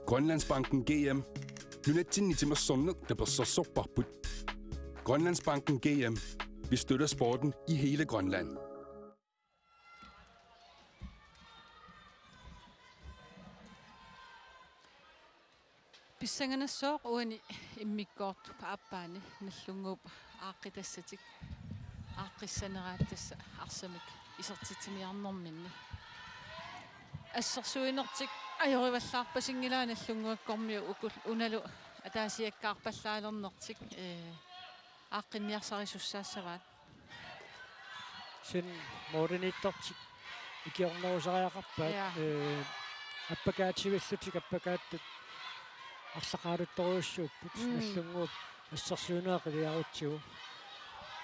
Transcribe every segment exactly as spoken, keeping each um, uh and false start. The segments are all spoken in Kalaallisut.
Grønlandsbanken G M. Nunatsinni timersorneq tapersersorparput. Grønlandsbanken G M. Vi støtter sporten i hele Grønland. Pissanganassaaq uani immikkoortup aappaani Nagdlunguup aaqqitassatik aaqqissaneraat tassa arsamik isertitsiniarnerminni. Assersuinertik ajorivallaarpasinngilaa Nagdlunguakkormiut ukul-, unalu ataasiakkaarpallaalernertik, ee, aaqqinniarsarisussaassavaat. Sin mooriniittortik ikiornerusariaqarpaat. Ja. Ee, appakaatsivillutik appakaattut arlaqaaluttorujussuupput. Mm. Nagdlunguup assersuinera qiviarutsigu.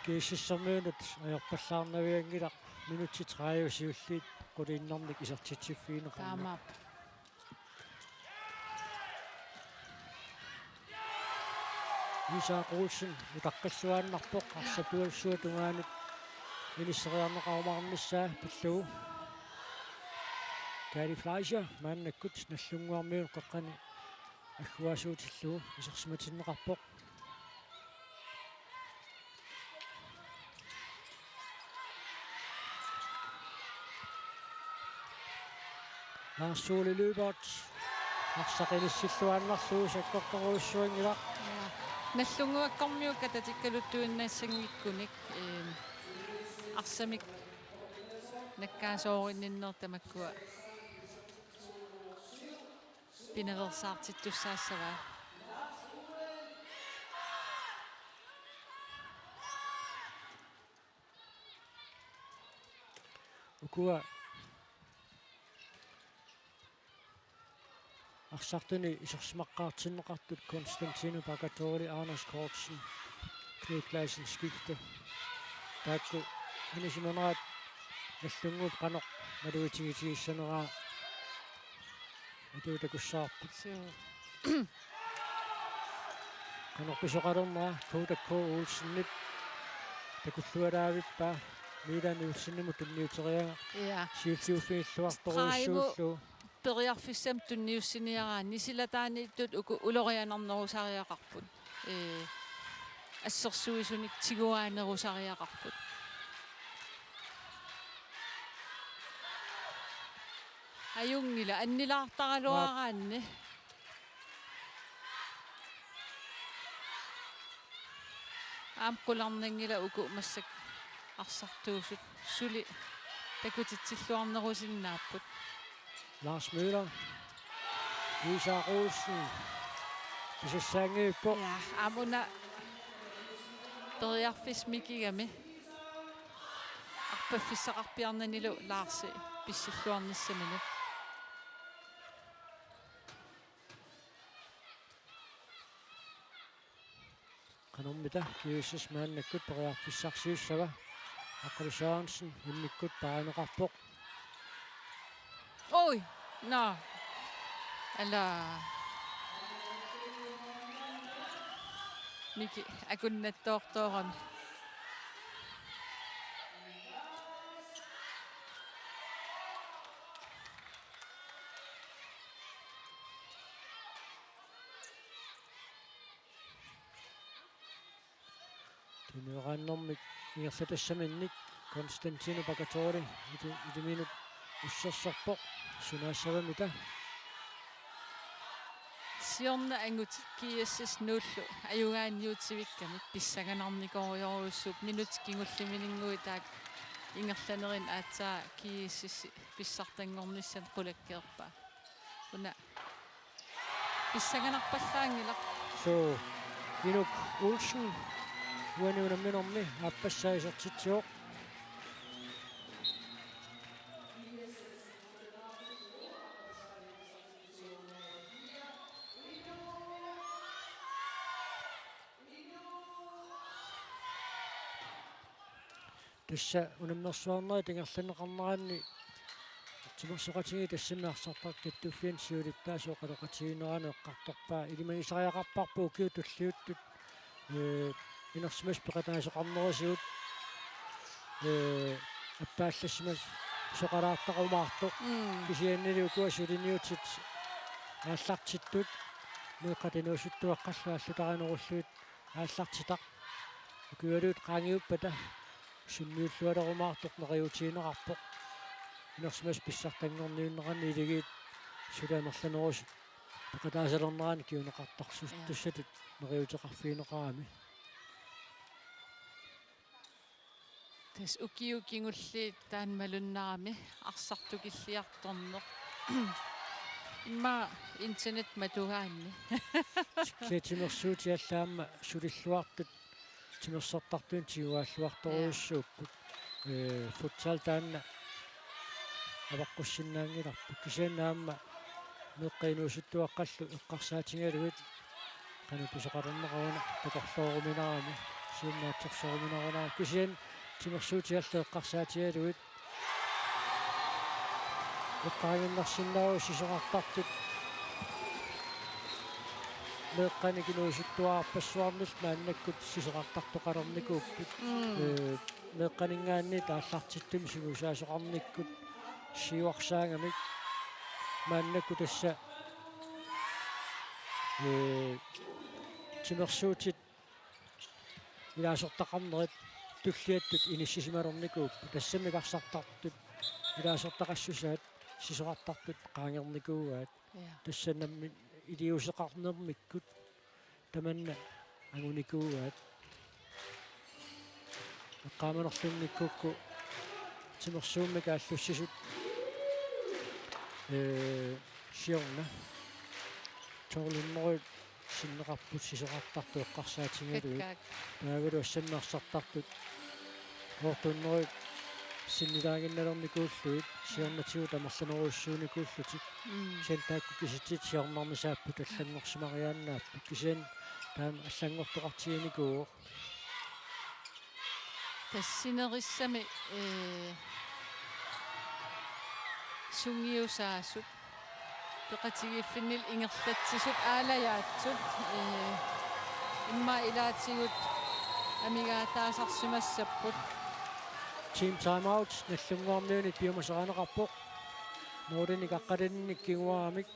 G S S-ermiunut ajorpallaarnavianngilaq minutsit tredive siulliit quliinnarnik isertitsiffigineqarneq. Taamaappoq. Isak Olsen utaqqilluaannarpoq arsaq tualsua tungaanut inisseriarneqarumaarnissaa pillugu. Kali Fleischer maannakkut Nagdlunguarmiunut qeqqani agguaasuutillugu isersimatinneqarpoq. Lars Ole Lyberth arsaq inissilluaannarlugu sakkortorujussuanngilaq. Ja. Nagdlunguakkormiut katatikkaluttuinnaassanngikkunik, eem, arsamik nakkaasoorinninneq tamakkua pinaveersaartittussaassavaa. Ukua arsartuni isersimaqqaartinneqartut Konstantino Pagatori, Anders Kortsen, Knud Clausen Skifte. Taakku anisimaneraat Nagdlunguup qanoq malugitigitigissaneraa atuutakussaarput. Suu. Qanoq pisoqalernera K K Olsenip takullualaavippaa Milan Nielsenimut tunniuteriaraa. Ja. Siulliuffigilluartorujussuullugu. Periarfissamik tunniussiniaraanni silataaniittut uku ulorianarnerusariaqarput. Ee, assersuisunik tiguaanerusariaqarput. Ajunngilaq annilaartaraluaraanni. Aamma qularnanngilaq uku massakkut arsartuusut suli takutitsilluarnerusinnaapput. Lars Møller. Isak Olsen. Pisassaanngivippoq. Ja, aamma una periarfissaq mikigami. Arpaffissaqarpiarnanilu Larsi pissilluarnissaminut. Qanormita G S S maannakkut periarfissarsiussava? Aqqalu Sørensen immikkut paarineqarpoq. Oj, nå. Ala. Miki akunnattoortoorami. Tunniugaannermik ingerlatassaminnik Konstantino Pagatori iti-, itiminut ussersorpoq. Sunaassavamita? Siorna angutit G S S nullu ajugaanniutivikkami pissanganarnikorujorujussuupput, minutsit kingullimininnguit taakku ingerlanerini aatsaat G S S pissartanngornissamut qulakkeerpaa. Una pissanganarpallaanngilaq. Suu, Inuk Olsen uani unamminermi aappassaa isertitsivoq. Tassa unammersuarnerit ingerlanneqarneranni timersoqatigiit tassami arsartaqartut kattuffianni siulittaasup oqaloqatigiinnerani eqqartorpaa. Ilimagisariaqarparput ukiut tulliuttut, ee, inersimasut peqataasoqarnerisigut, ee, appaallassimasoqalaartarumaartoq. Mm. Kisiannili ukua suliniutit aallartittut, meeqqat inuusuttuaqqallu aallutarinerullugit aallartitaq. Ukiualuit qaangiuppata sunniullualerumaartoq neriuutigineqarpoq. Inersimasut pissartanngorniunneranni iligiit suli amerlanerusut peqataasalernerani kinguneqartartussatut neriuuteqarfigineqarami. Tassa ukiut kingulliit taanna malunnarami arsartukilliartorneq. Immaqa internet matugaanni. Kisianni timersuutit allat aamma sulilluartut timersortartunik tigugaalluartorujussuupput. Ee, futsal taanna avaqqussinnaanngilarput. Kisianni aamma meeqqat inuusuttuaqqallu eqqarsaatigalugit qanoq pisoqalerneqaruna takorlooruminarami, siunnaatsorsoruminarunarami. Kisianni timersuutit allat eqqarsaatigalugit eqqaaginnarsinnaavoq sisorartartut meeqqanik inuusuttuararpassuarnillu maannakkut sisorartartoqalernikuupput. Mm. Ee, meeqqaninngaanniit aallartittumi singusaasoqarnikkut siuarsaagamik maannakkut tassa, ee, timersuutit ilaasortaqarnerit tulliattut inissisimalernikuupput. Tassami arsartartut ilaasortaqassusaat sisorartartut qaangernikuuaat. Ja. Tassa nammineq iliuuseqarnermikkut tamanna angunikuuaat. Eqqaamanerlunngikkukku timersuummik aallussisut, ee, siorna tolv hundrede sinneqarput sisorartartut eqqarsaatigalugit. Kakkaak. Taavalu assammik arsartartut otte hundrede sinnilaaginnalernikuullugit, siornatigut amerlanerujussuunikuullutik. Mm. Kisianni taakku kisitsisit siornarnisaapput, allanngorsimariaannaapput. Kisianni taama allanngortoqartiginikuuvoq. Tassa sinerissami, ee, sungiusaasut peqatigiiffinnillu ingerlatsisut aalajaatsut, ee, immaqa ilaatigut amigaataasarsimassapput. Team timeout Nagdlunguarmiunit piumasarineqarpoq. Nuulinik aqqalinnik kinguaramik.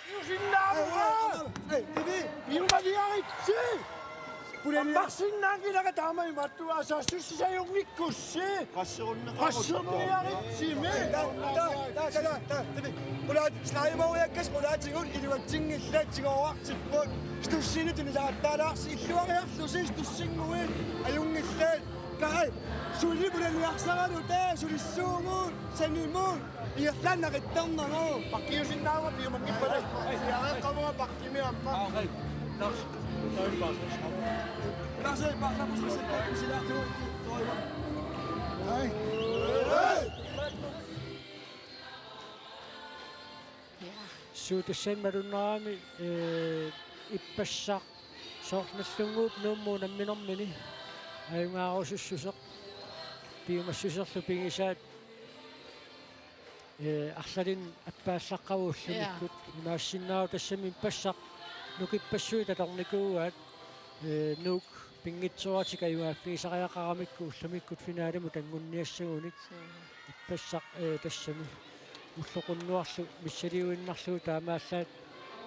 Piusinnaavunga! Ei, ei, ei, ei, piumaliaritsi! Pulaniarsinnaaginnara taama imaattuaassaassussisajunngikkussi. Qasserunneqarutta. Qasserniaritsimi. Ta, ta, ta, ta, ta, ta. Qulaat, slimeeriakkas qulaatigut iluatsinngillat tigooqqaartipput. Stussini tunisaqattaalaarsi illuariarlusi stussinnguit ajunngillaat. Kai, suli pulaniarsaraluta, sulissuugut, sanimut. Iarlaannaqittarnagu. Pakkiusinnaavunga piumanngippata. Iarlaannaqavuga pakkimi aamma. Aa, okay. Lars. Lars, Lars, Lars. Hej. Ja. Suu, tassani malunnarami, ee, ippassaq soorlu Nagdlunguup Nuummut unamminermini ajugaarusussuseq piumassuserlu pigisaat, ee, arlalinnik appaallaqqavoq ullumikkut. Ja. Imaassinnaavoq tassami ippassaq nukippassuit atornikuuaat, ee, Nuuk pinngitsooratik ajugaaffigisariaqaramikku ullumikkut finalimut tanngunniassagunik. Suu. Ippassaq, ee, tassami ulloq unnuarlu missiliuinnarlugu taamaallaat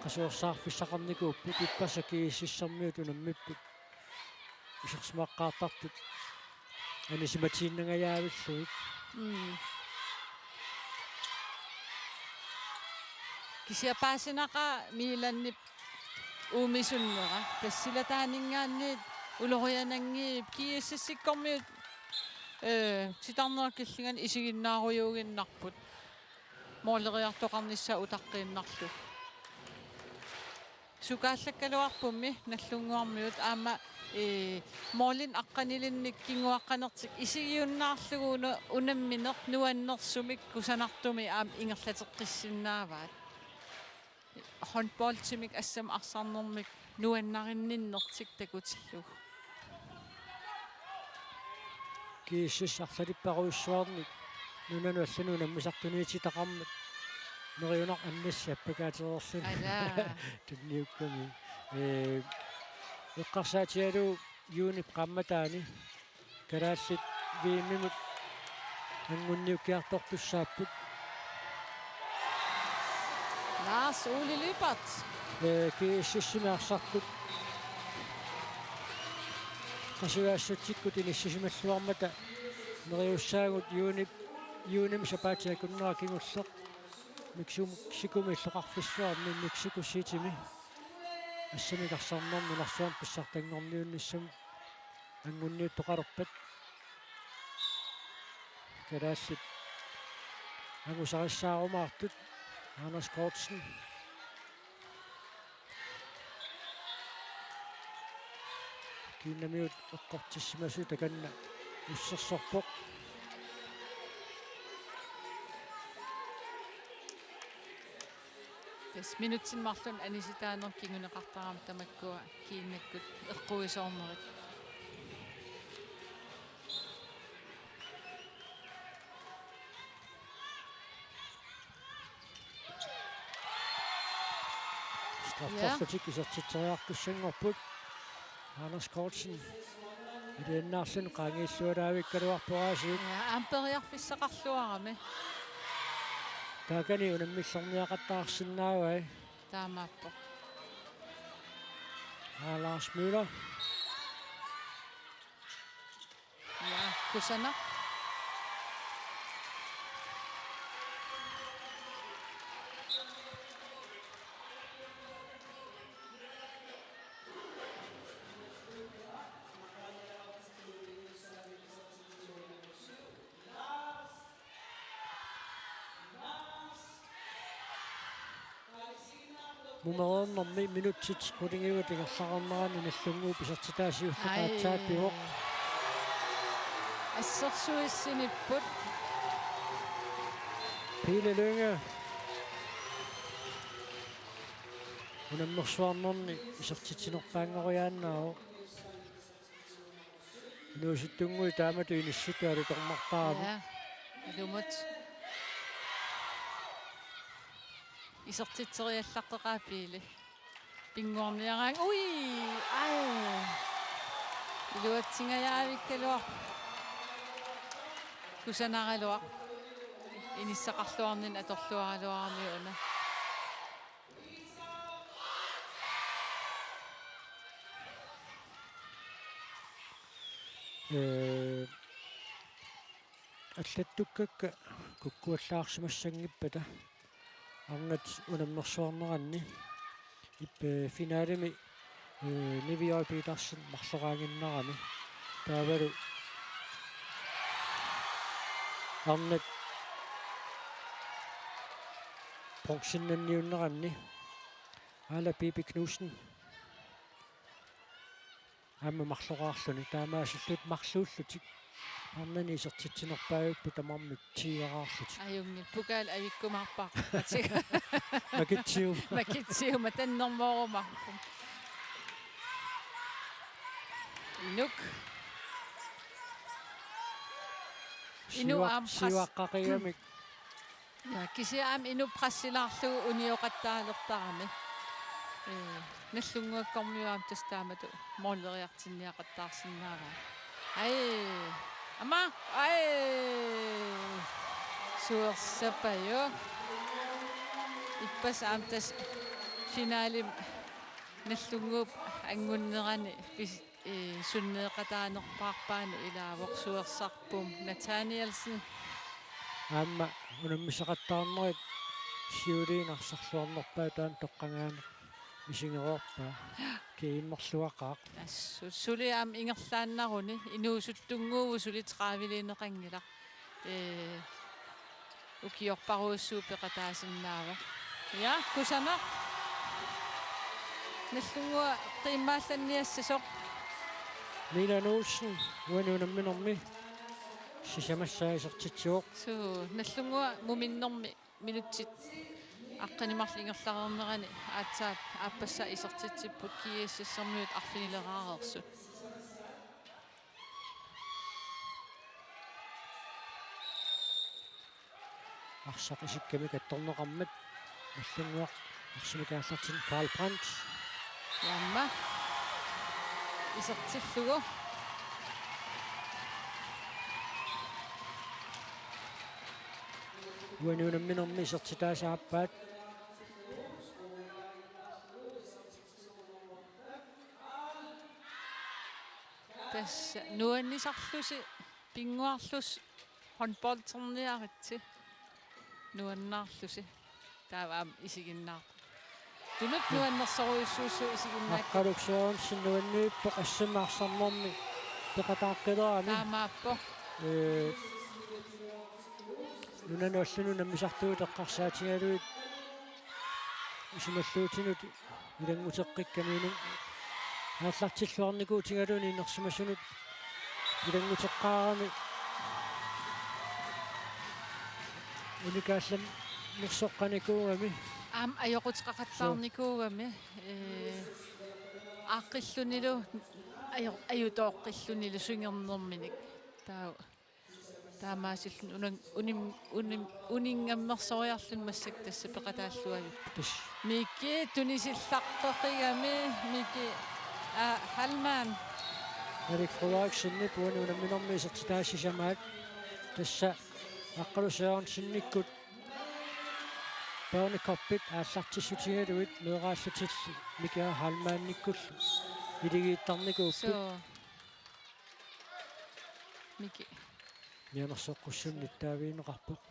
qasuersaarfissaqarnikuupput, ippassaq GSS-ermiut unammipput. Isersimaqqaartartut anisimatiinnangajaavillugit. Mm. Kisianni paasinaqaaq Milanip uumisunnera. Tassa silataaninngaanniit uloriananngiipput GSS-ikkormiut, ee, titarnerup killingani isiginnaarujuuginnarput. Måleriartoqarnissaa utaqqiinnarlugu. Sukaallakkaluarpummi Nagdlunguarmiut aamma, ee, målinik aqqanilinnik kinguaqqanertik isigiunnaarlugu una-, unammineq nuannersumik kusanartumik aamma ingerlateqqissinnaavaat. Håndboldimik assammik arsarnermik nuannarinninnertik takutillugu. GSS arlalipparujussuarnik nunanut allanut unammisartuniititaqarmat Neriunaq Annassi appakaatereerluni. Alaa. Tunniukkami. Ee, eqqarsaatigalugu juunip qaammataani kalaallit V M-imut Anngunniukkiartortussaapput. Lars Ole Lyberth. Ee, G S S-imi arsartut qasujaassatsikkut inissisimalluarmata neriussaagut juunip, juunimi sapaatip akunnera kingulleq Mexicomi illoqarfissuarmi Mexico Citymi assamik arsarnermi nunarsuarmi pissartanngorniunnissamut anngunniuttoqalerpat. Kalaallit angusarissaarumaartut. Anders Kortsen. Kiinnamiut eqqortissimasut takanna ussersorpoq. Tassa minutsini marlunni anisitaaneq kinguneqartarami tamakkua kiinnakkut eqquisoornerit. Strafferlutik isertitseriartussanngorput. Anders Kortsen. Iliannaarluni qaangiillualaavikkaluarpoq aasiit. Ja, aamma periarfissaqarluarami. Taakani unammillerneriaqattaarsinnaavai. Taamaappoq. Aa, Lars Møller. Ja, kusanaq. Mumereernermi minutsit qulingiluat ingerlareernerani Nagdlunguup isertitaa siulleq aatsaat pivoq. Assersuissinipput. Pele Lynge. Unammersuarnerni isertitsinerpaanngoriaannaavoq. Inuusuttunnguit taamatut inissittut alutornartarami. Ja, ilumut. Isertitseriallaqqeqaat Pele. Pinnguarniaraangat. Ui! Ai! Iluatsingajaavikkaluarpoq. Kusanaraluaq. Inissaqarluarnini atorluaraluarami una. Ee, allattukkakka kukkuallaarsimassanngippata arnat unammersuarneranni ip-, ee, finalemi, ee, Nivi J. Petersen marloraannginnarami taavalu arnat bronzennanniunneranni Aala Bibi Knudsen aamma marloraarluni taamaasillutik marluullutik arnani isertitsinerpaajupput tamarmik tiiaraarlutik. Ajunngilaq, pokaali avikkumaarparput. Makitsiuma. Makitsiuma tannermoorumaarpoq. Inuk. Inuk aamma pres-, siuaqqaqigamik. Ja, kisianni aamma Inuk pressilaarlugu unioqattaalertarami. Ee, Nagdlunguakkormiut aamma tassa taamatut måleriartinniaqattaarsinnaavaat. Ai, aamma, ai, suersapajuk. Ippassaq aamma tassa finalemi Nagdlunguup anngunnerani pis-, ee, sunneeqataanerpaarpaanut ilaavoq suersarput Nathanielsen. Aamma unammissaqattaarnerit siuliini arsarluarnerpaat taanna toqqagaaneq misigereerpaa. Kiinnerluaqaaq. Assut, suli aamma ingerlaannaruni inuusuttunnguuvoq suli tredive-liineqanngilaq. Ee, ukiorparujussuuvoq peqataasinnaavoq. Ja, kusanaq. Nagdlunguaq qiimmaallanniassasoq. Milan Olsen, uani unamminermi sisamassaa isertitsivoq. Suu, Nagdlunguaq muminnermi minutsit aqqaneq-marluk ingerlareernerani aatsaat aappassaa isertitsipput G S S-ermiut arfinilereereersut. Arsaq isikkamik attorneqarmat Nagdlunguaq arsamik aallartinneq Karl Brandt. Aamma isertillugu. Uani unamminermi isertitaasa aappaat. Tassa nuannisarlusi pinnguarlusi håndbolderniaritsi nuannaarlusi. Taava aamma isiginnaarput. Tunut nuannersorujussuussuup isiginnaakka. Aqqaluk Sørensen nuanniippoq assammik arsarnermi peqataaqqilerami. Taamaappoq. Ee, nunanut allanut nammisartuut eqqarsaatigalugit isumalluutinut ilannguteqqikkaminik aallartilluarnikuutigalugu inersimasunut ilannguteqqaarami unikaallannersoqqanikuugami. Aamma ajoquteqaqattaarnikuugami, ee, aaqqillunilu ajo-, ajutooqqillunilu sunginerminik. Taava taamaasilluni unan-, unim-, unim-, uninngammersoriarluni massakkut tassa peqataalluajupput. Tassa. Miki tunisillartoqigami, Miki, aa, Hallmann. Erik Frederiksenip uani unamminermi isertitaasa sisamaat. Tassa Aqqaluk Sørensenikkut børnecuppit aallartissutigalugit meeraallutillu Miki Hallmannikkullu iligiittarnikuupput. Suu. Miki. Mianersoqqussummik nittaavigineqarpoq.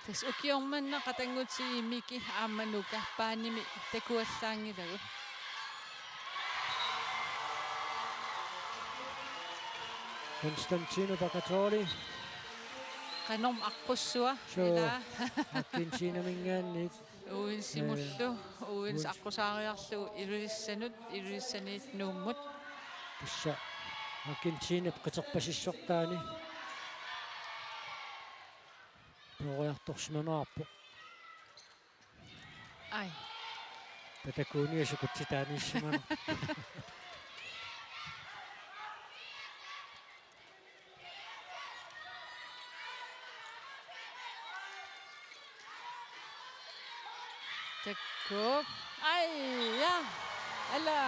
Tassa ukioq manna qatanngutigiit Miki aamma Nuka baanimi takuallaanngilagut. Konstantino Paccattoli. Qanormi aqqussua. Suu, ilaa. Argentinaminngaanniit. Odensemullu, ee, Odense Odense aqqusaariarlugu Ilulissanut, Ilulissaniit Nuummut. Tassa Argentinap qiterpasissortaani peroriartorsimanerarpoq. Ai. Patagonia sukutsitaaniissimaneq. Takkuup. Ai, ja. Ala.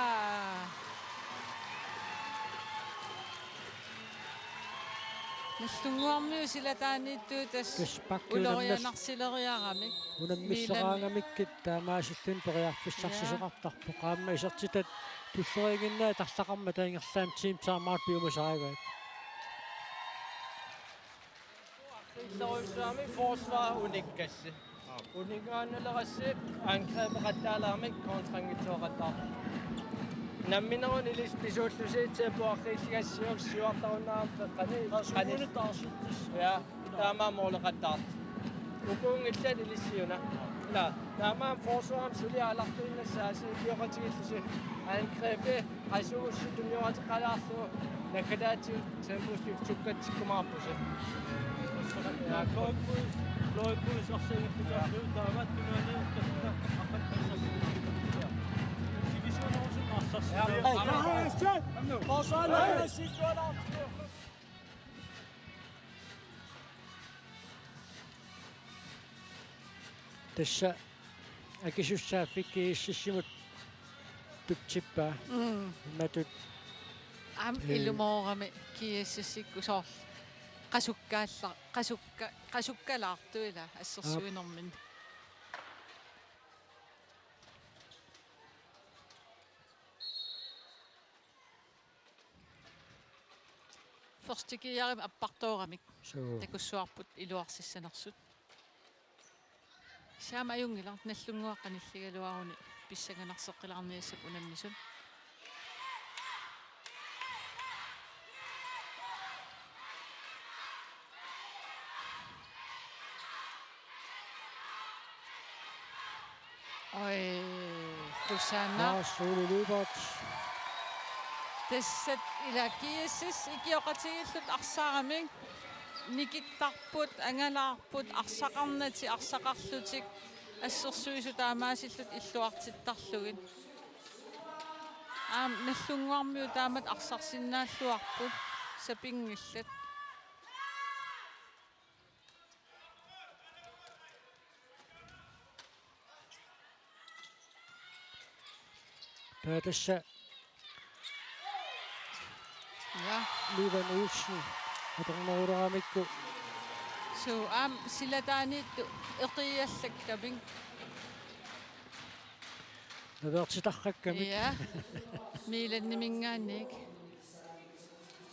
Nallunnguarmiut silataaniittuut tassa. Tassa pakki ulorianarsileriaramik. Unammilleraangamikkit taamaasilluni periarfissarsisoqartarpoq. Aamma isertitat tulleriiginnaat tarlaqarmata ingerlaannaq team timeout piumasarivaat. Illerujussuarmi forsvar unikkassi. Uninngaannalerassi angrebeqattaalaaramik kontranngitsoqattaarpoq. Nammineq ilissi pisuullusi tempo arriilligassi siuartarunnaarami qani. Qani. Ja, taama måleqattaartoq. Ukuunngillat ilissiuna. Ila, taama forsvarimi suli aalartuinnassaasi ikioqatigiillusi angrebi qasuussi tunniuteqalaarlugu naggataatigut temposkifti sukkatsikkumaarpusi. Fløjbus, fløjbus arsaq ingerlaarlugu taamaattunaani aqqat arsarsinnaa. Divisionerusumik arsarsinnaa. Tassa akisussaaffik GSS-imut tutsippaa. Mm. Imatut. Aamma, ee, ilumoorami GSS-ikkut soorlu qasukkaalla-, qasukka-, qasukkalaartoq ila assersuinerminni. Aap. Første gearimi appartooramik. Suu. Takussuarput iluarsissanersut. Kisianni ajunngilaq, Nagdlunguaq qanilligaluaruni pissanganarseqqilaarniassapput unammisut. Oj, kusanaq. Lars Ole Lyberth. Tassa ila GSS ikioqatigiillutik arsaramik nikittarput, angalaarput, arsaqarnatik, arsaqarlutik assersuisut taamaasillutik illuartittarlugit. Aamma Nagdlunguarmiut taamatut arsarsinnaalluarput, sapinngillat. Taava tassa Ja. Milan Olsen atorneruleramikku. Suu, aamma silataaniittut eqiallakkamik. Naveertitarrakkamik. Ja. Milaniminngaanniit.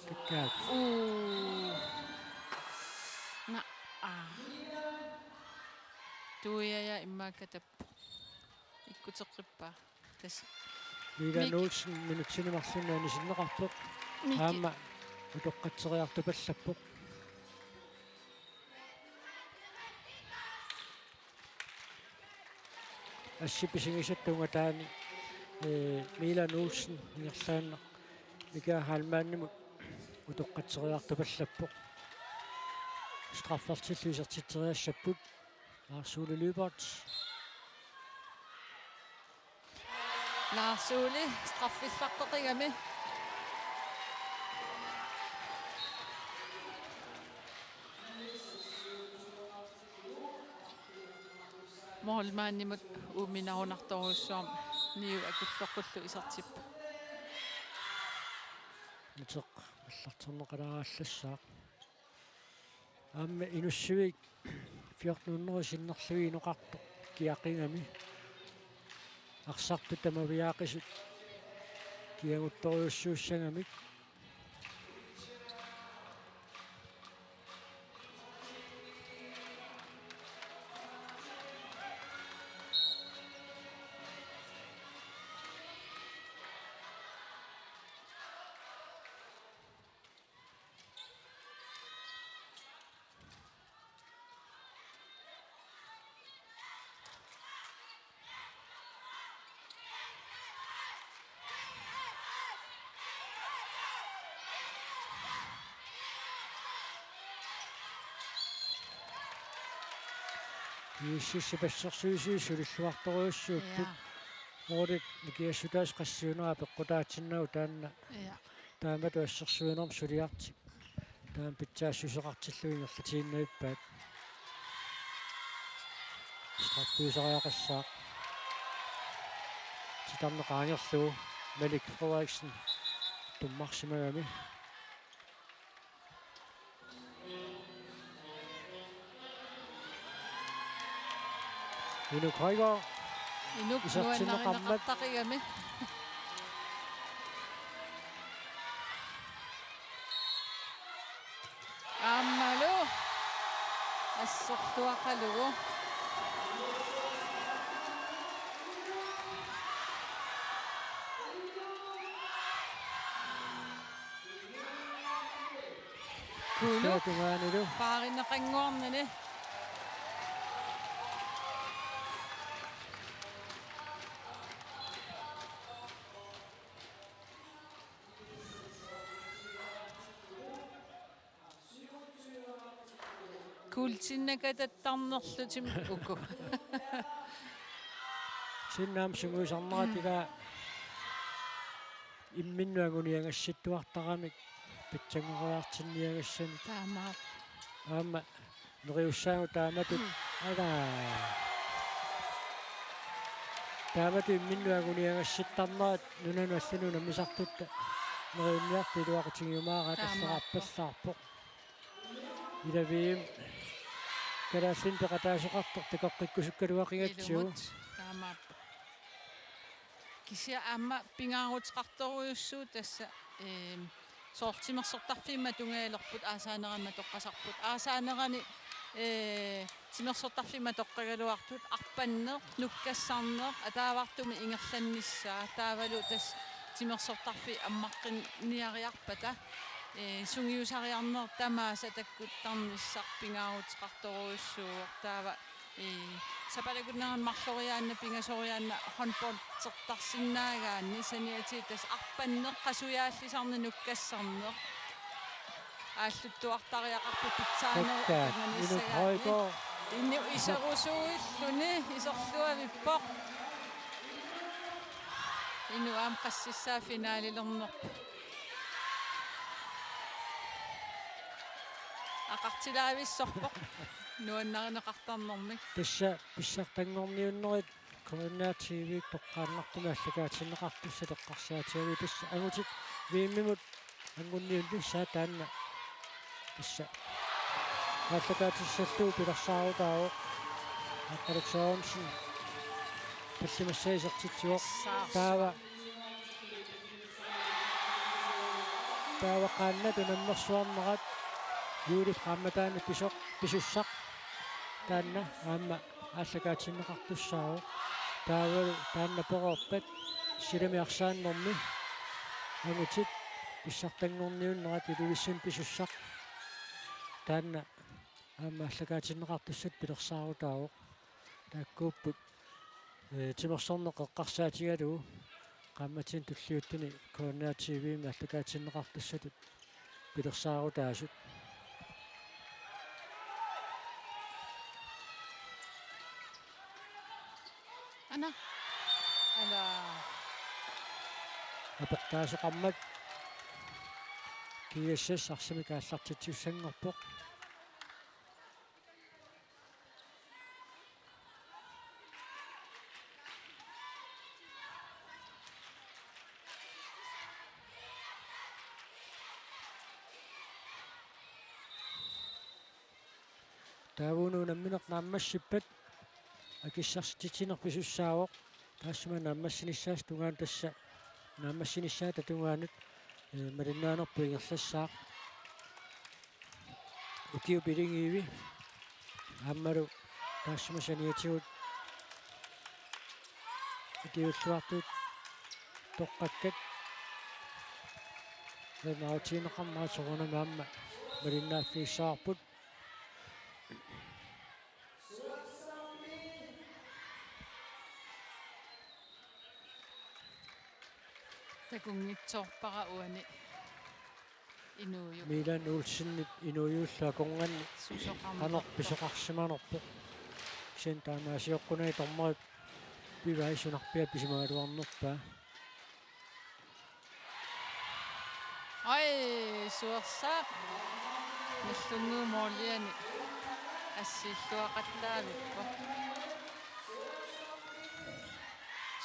Kakkaak. Uu. Na, aa. Tuiaja immaqa katappoq. Ikkuteqqippaa. Tassa. Milan Mik- Olsen minutsini marlunni anisinneqarpoq. Mik- Aamma utoqqatseriartupallappoq. Assit pisigisatta tunngatillugu taanna, ee, Milan Olsen ingerlaannaq Mika Heilmannimut utoqqatseriartupallappoq. Straffertillu isertitseriassapput. Lars Ole Lyberth. Lars Ole, straffillartoqigami. Målmandimut uuminarunartorujussuarmik niu akulloqqullu isertippoq. Nuteq allarterneqalaarallassaaq. Aamma Inussivik fjorten hundrede sinnerlugit inoqartoq kiaqigami. Arsartut tamaviaaqisut kiaguttorujussuussagamik. Inussivik assersuisui sulilluartorujussuupput. Ja. Målit nikingassutaasut qassiunera peqqutaatinnagu taanna. Ja. Taamatut assersuinermut suliartik. Taama pitsaassuseqartillugu ingerlatiinnavippaat. Straffiusariaqassaaq. Titarneq qaangerlugu Malik Frederiksen tummarsimagami. Inuk Højgaard. Inuk isertinneqarmat. Nuannarinneqartaqigami. Aammalu assorluaqalugu. Kuluk. Suatungaanilu. Paarineqannguarnani. Kuultinnakatattarnerlutim uku. Sinnaam sungiusarnerat ila imminnut anguniagassittuartaramik pitsanngoriartinniagassamik. Taamaappoq. Aamma neriussaagut taamatut. Ala. Taamatut imminnut anguniagassittarnerat nunanut allanut unammisartutta neriunniartut iluaqutigiumaaraat. Taamaappoq. Alleraappallaarpoq. Ila V M Kalaallit peqataasoqartoq takoqqikkusukkaluaqigatsigu. Ilumut, taamaappoq. Kisianni aamma pingaaruteqartorujussuuvoq tassa, eem, soorlu timersortarfiit matungaalerput aasaanerani matoqqasarput. Aasaanerani, ee, timersortarfiit matoqqagaluartut arpanneq, nukkassarneq, ataavartumik ingerlannissaa, taavalu tassa timersortarfiit ammaqqinniariarpata, ee, sungiusariarneq tamaasa takkuttarnissaq pingaaruteqartorujussuuvoq, taava, ee, sapalakunnerani marloriaanna pingasoriaanna håndboldertarsinnaagaanni saniatigut tassa arpanneq, qasujaallisarneq, nukkassarneq. Aalluttuartariaqarpoq pitsaanerit. Kakkaak, Inuk ikanganissagaanni. Højgaard. Inuk iserusuilluni, iserluavippoq. Inuk aamma qassissaa finalilernerpoq. Aqartilaavissorpoq. Nuannarineqartarnermik. Tassa pissartanngorniunnerit K N R T V toqqaannartumik aallakaatinneqartussat eqqarsaatigalugu tassa angutit V M-imut Anguniunnissaa taanna. Tassa aallakaatissallugu pilersaarutaavoq. Aqqaluk Sørensen tallimassaa isertitsivoq. Taava, taava qaannat unammersuarnerat Juulip qaammataani pisoq, pisussaq. Taanna aamma aallakaatinneqartussaavoq. Taavalu taanna pereerpat silami arsaannermi angutit pissartanngorniunnerat Ilulissani pisussaq. Taanna aamma aallakaatinneqartussatut pilersaarutaavoq. Taakkuupput, ee, timersorneq eqqarsaatigalugu qaammatini tulliuttuni K N R T V-mi aallakaatinneqartussatut pilersaarutaasut. Ana. Ala. Aportaasoqarmat G S S arsamik aallartitsissanngorpoq. Taava una unammineq naammassippat akissarsitsineq pisussaavoq. Taassuma naammassinissaata tungaanut tassa, naammassinissaata tungaanut, ee, malinnaanerput ingerlassaaq. Ukiup iligiivi aammalu taassuma saniatigut ukiulluartut toqqakkat. Nautiineqarmat soorunami aamma malinnaaffigissavarput. Takunngitsoorpara uani Inuujup. Milan Olsenip Inuujuullu akornanni susoqarnerpoq. Qanoq pisoqarsimanerpoq. Kisianni taamaasioqqunagu dommerit pivaat sunarpiaq pisimagaluarnerpaa. Ai, suersaaq. Nallunnguup måliani assiilluaqattaavippoq.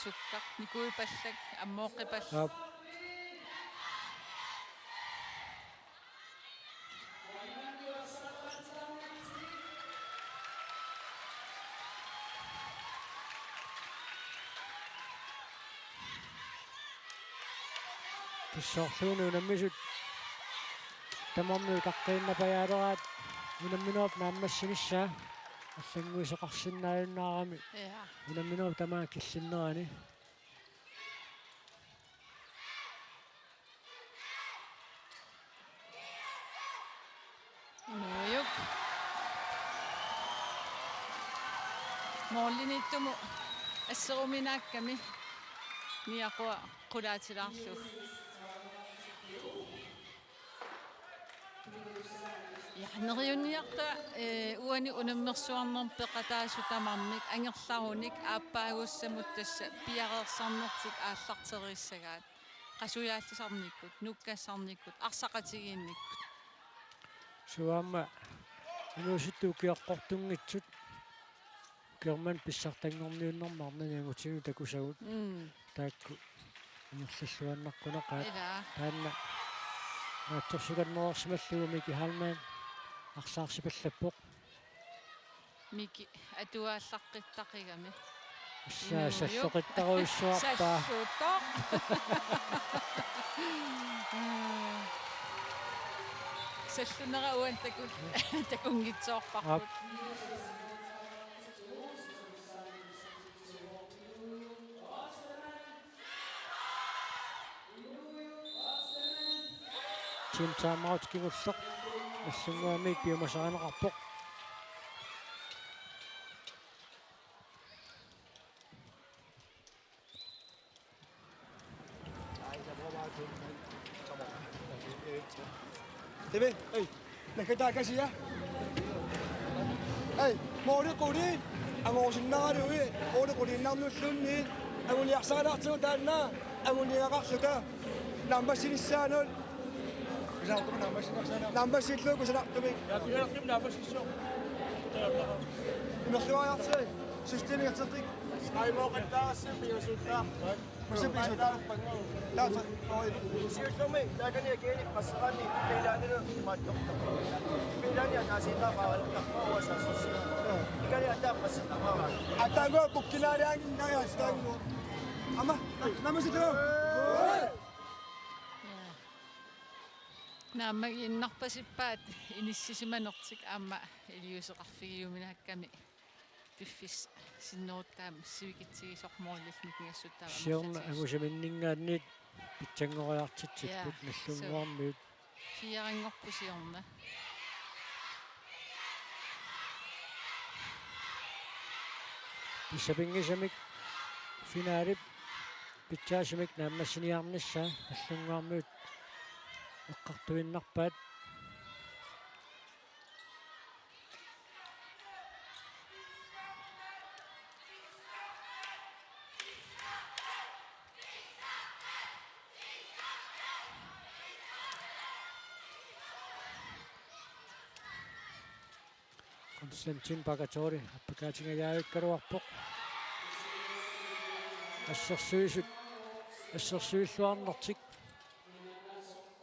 Sukkaq nikuipallak, ammooqqipallak. Aap. Tassa soorluuna unammisut tamarmik utaqqiinnapajaaleraat unamminerup naammassinissaa allannguisoqarsinnaajunnaarami. Ja. Unamminerup tamaat killinnerani. Inuujup. Målimiittumut asseruminaakkami niaqua qulaatilaarlugu. Ja, neriunniarta, eh, uani unammersuarnermi peqataasut tamarmik angerlarunik aappaagussamut tassa piareersarnertik aallarteriissagaat. Qasujaallisarnikkut, nukkassarnikkut, arsaqatigiinnikkut. Suaamma inuusuttut ukioqqortunngitsut. Ukioq manna pissartanngorniunnermi arnani angutigut takusagut. Mm. Taakku ingerlalluannaqqunaqaat. Ilaa. Taanna naatsorsukannereersimallugu Miki Heilmann arsaarsipallappoq. Miki atuaallaqqittaqigami. Issa Inuujup. Salloqittaruissuarpaa. Sallutoq. Sallunera uani takun-, takunngitsoorparput. Aap. Team timeout kingulleq. Nallunnguamik piumasarineqarpoq. Timi, ei, nakkataakasia. Ei, måli quliit, angorusinnaagalugit, måli quliinnarnulluunniit, anguniarsarilaartigu taanna, anguniagaqarluta, naammassinissaanut. Kusanartumik naammassinissaanut. Naammassillugu kusanartumik. Ja, kusanartumik naammassissooq. Imerluariartigu, systemi ingerlateqqikka. Ai, mooqattaarassi, pingasuttaa. Siullermik taakani akiani qasserani pilaanilu imaattortoq. Pilaani ataasiinnaaqqaaraluttarpoq uanga saassussigaa. Ikani ataa qassernaavara. Ataanngua pukkinaariaanginnaa astaanngua. Ama, namasitoo. Naammagiinnarpasippaat inissisimanertik aamma iliuuseqarfigiuminaakkami piffissaq sinneruttaaq sivikitsigisoq målillu nikingassuttaavoq. Siorna angusaminninngaanniit pitsanngoriartitsipput. Ja, Nagdlunguarmiut. Fireanngorpoq siorna. Tassa pinngisamik finalip pitsaasumik naammassiniarnissaa Nagdlunguarmiut eqqartuinnarpaat. Konstantin Pagatori appakaatingajaavikkaluarpoq. Assersuisut, assersuilluarnertik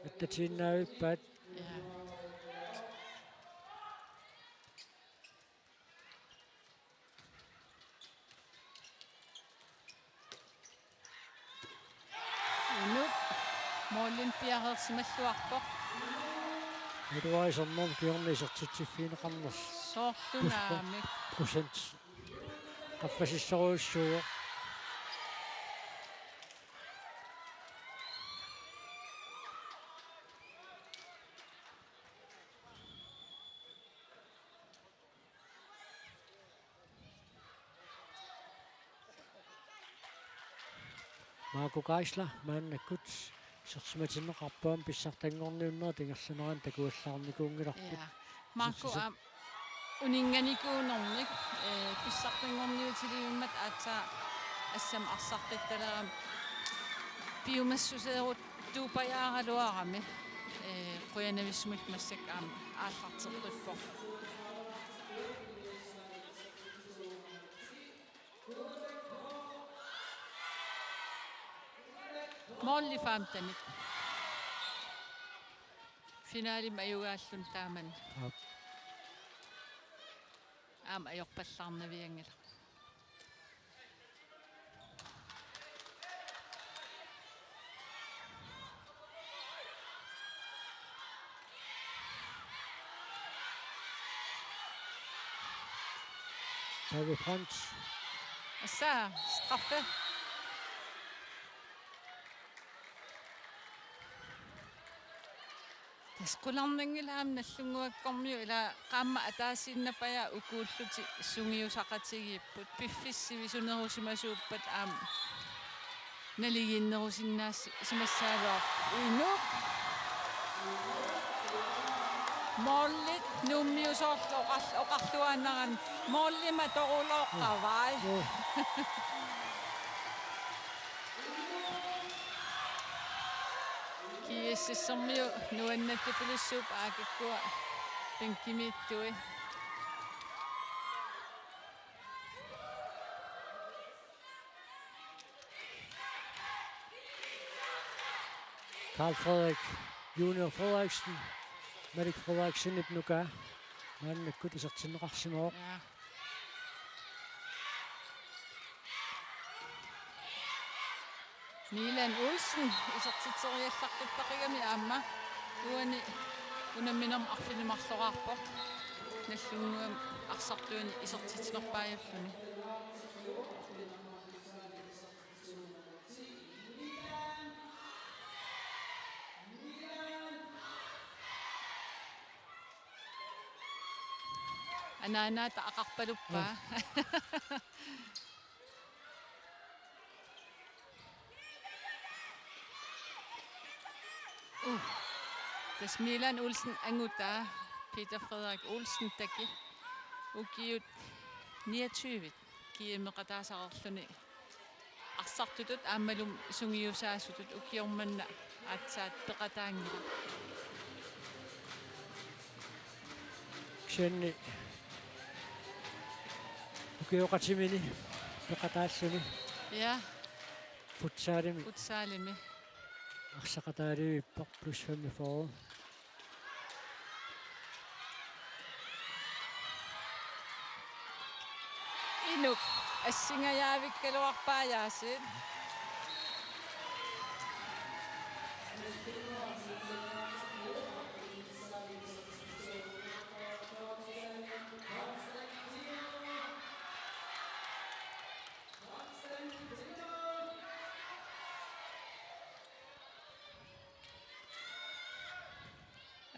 attatiinnaavippaat. Ja. Inuk målinik piareersimalluarpoq. Eduardi Sonnermi kingorna isertitsiffigineqarnersoq. Soorlu Puspa naamik. Procent. Qaffasissorujussuuvoq. Marco Geisler maannakkut isersimatinneqarpoq, pissartanngorniunnerit ingerlanerani takuallaarnikuunngilarput. Ja. Marco, isertisa- aam-, uninnganikuunermik, ee, pissartanngorniutilivimmat aatsaat assammik arsartittaleraami piumassuseeruttuupajaaraluarami, ee, qujanavissumik massakkut aamma aallarteqqippoq. Måli femtenit. Finalimi ajugaalluni taamani. Aap. Aamma ajorpallaarnavianngilaq. David Brandt. Assa, straffe. Tassa qularnanngilaq aamma Nagdlunguakkormiut, ila qaammat ataasiinnarpajaat ukuullutik sungiusaqatigiipput. Piffissaq sivisunerusimasuuppat aamma naligiinnerusinnaasimassagaluarpoq. Inuk. Målit Nuummiut soorlu oqar-, oqarluaannarani målima torulooqqavai. Mm. GSS-ermiut nuannaartupilussuupput A G K-kua bænkimiittui. Carl Frederik Junior Frederiksen, Malik Frederiksenip nukaa maannakkut isertinneqarsimavoq. Ja. Milan Olsen isertitseriallartuttaqigami aamma uani unamminermi arfineq-marloraarpoq. Nagdlunguami arsartuani isertitsinerpaajulluni. Anaanaata aqarpaluppaa. Mm. Uh. Tassa Milan Olsen angutaa, Peter Frederik Olsen taki. Ukiut niogtyve GM-eqataasareerluni arsartutut aammalumi sungiusaasutut ukioq manna aatsaat peqataanngilaq. Kisianni ukioqatimini peqataalluni. Ja. futsalimi. Futsalimi. Arsaqataaliippoq plus femogfyrre. Inuk assingajaavikkaluarpaa Yasin.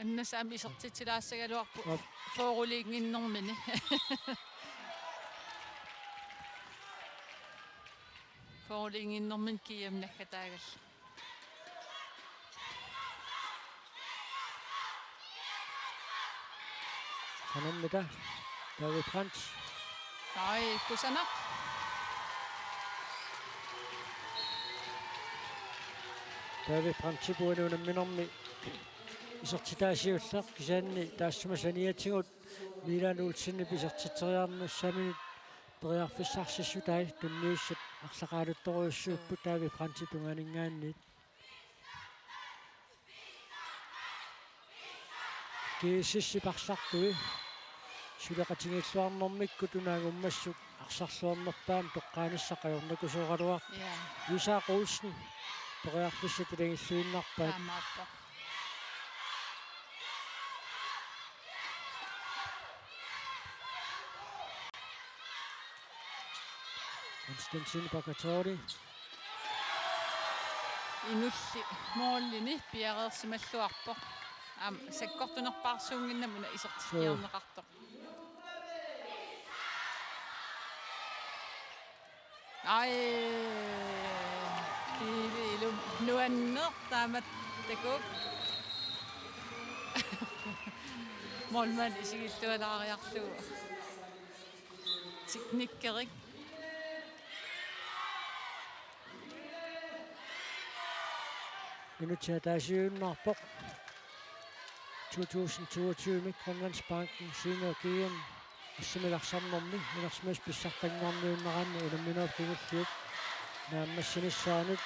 Annasaami isertitsilaassagaluarpoq. Aap. Fyrreliinnginnermini. Fyrreliinnginnermini G M naggataagalla. Qanormita? David Brandt. Ai, kusanaq. David Brandtip uani unamminermi isertitaa siulleq, kisianni taassuma saniatigut Milan Olsenip isertitseriarnissaminut periarfissarsissutai tunniussat arlaqaaluttorujussuupput David Brandtip tungaaninngaanniit. G S S-ip arsartui suleqatigiilluarnermikkut una angummassuk arsarluarnerpaamik toqqaanissaq ajornakusooraluarpoq. Ja. Isak Olsen periarfissat ilagilluinnarpaat. Taamaappoq. Konstantin Pakatori. Inulli målimi piareersimalluarpoq. Aamma sakkortunerpaarsuunnginnami una isertikkiarneqartoq. Ai. Kiivilu nuanneq taamatut takuuk. Målmand isigillualaariarlugu. Teknikkerik. Minutsit ataasiinnarpoq. To tusind toogtyve Grønlandsbanken Senior G M S M-ip arsarnermi inersimasut pissartanngorniunneranni unamminerup kingulliup naammassinissaanut.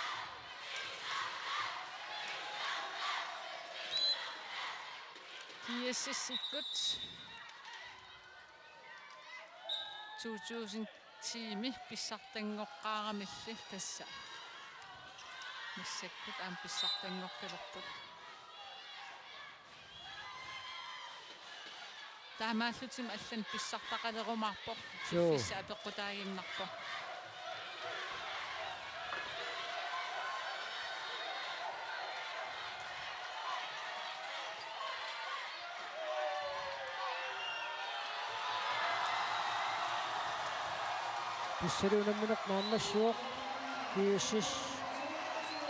G S S-ikkut to tusind ti-mi pissartanngoqqaaramilli tassa. Massakkut aamma pissartanngortulerput. Taamaallutik allanik pissartaqalerumaarpoq. Joo. Suffissaq apeqqutaaginnarpoq. Tassalu unammineq naammassivoq. G S S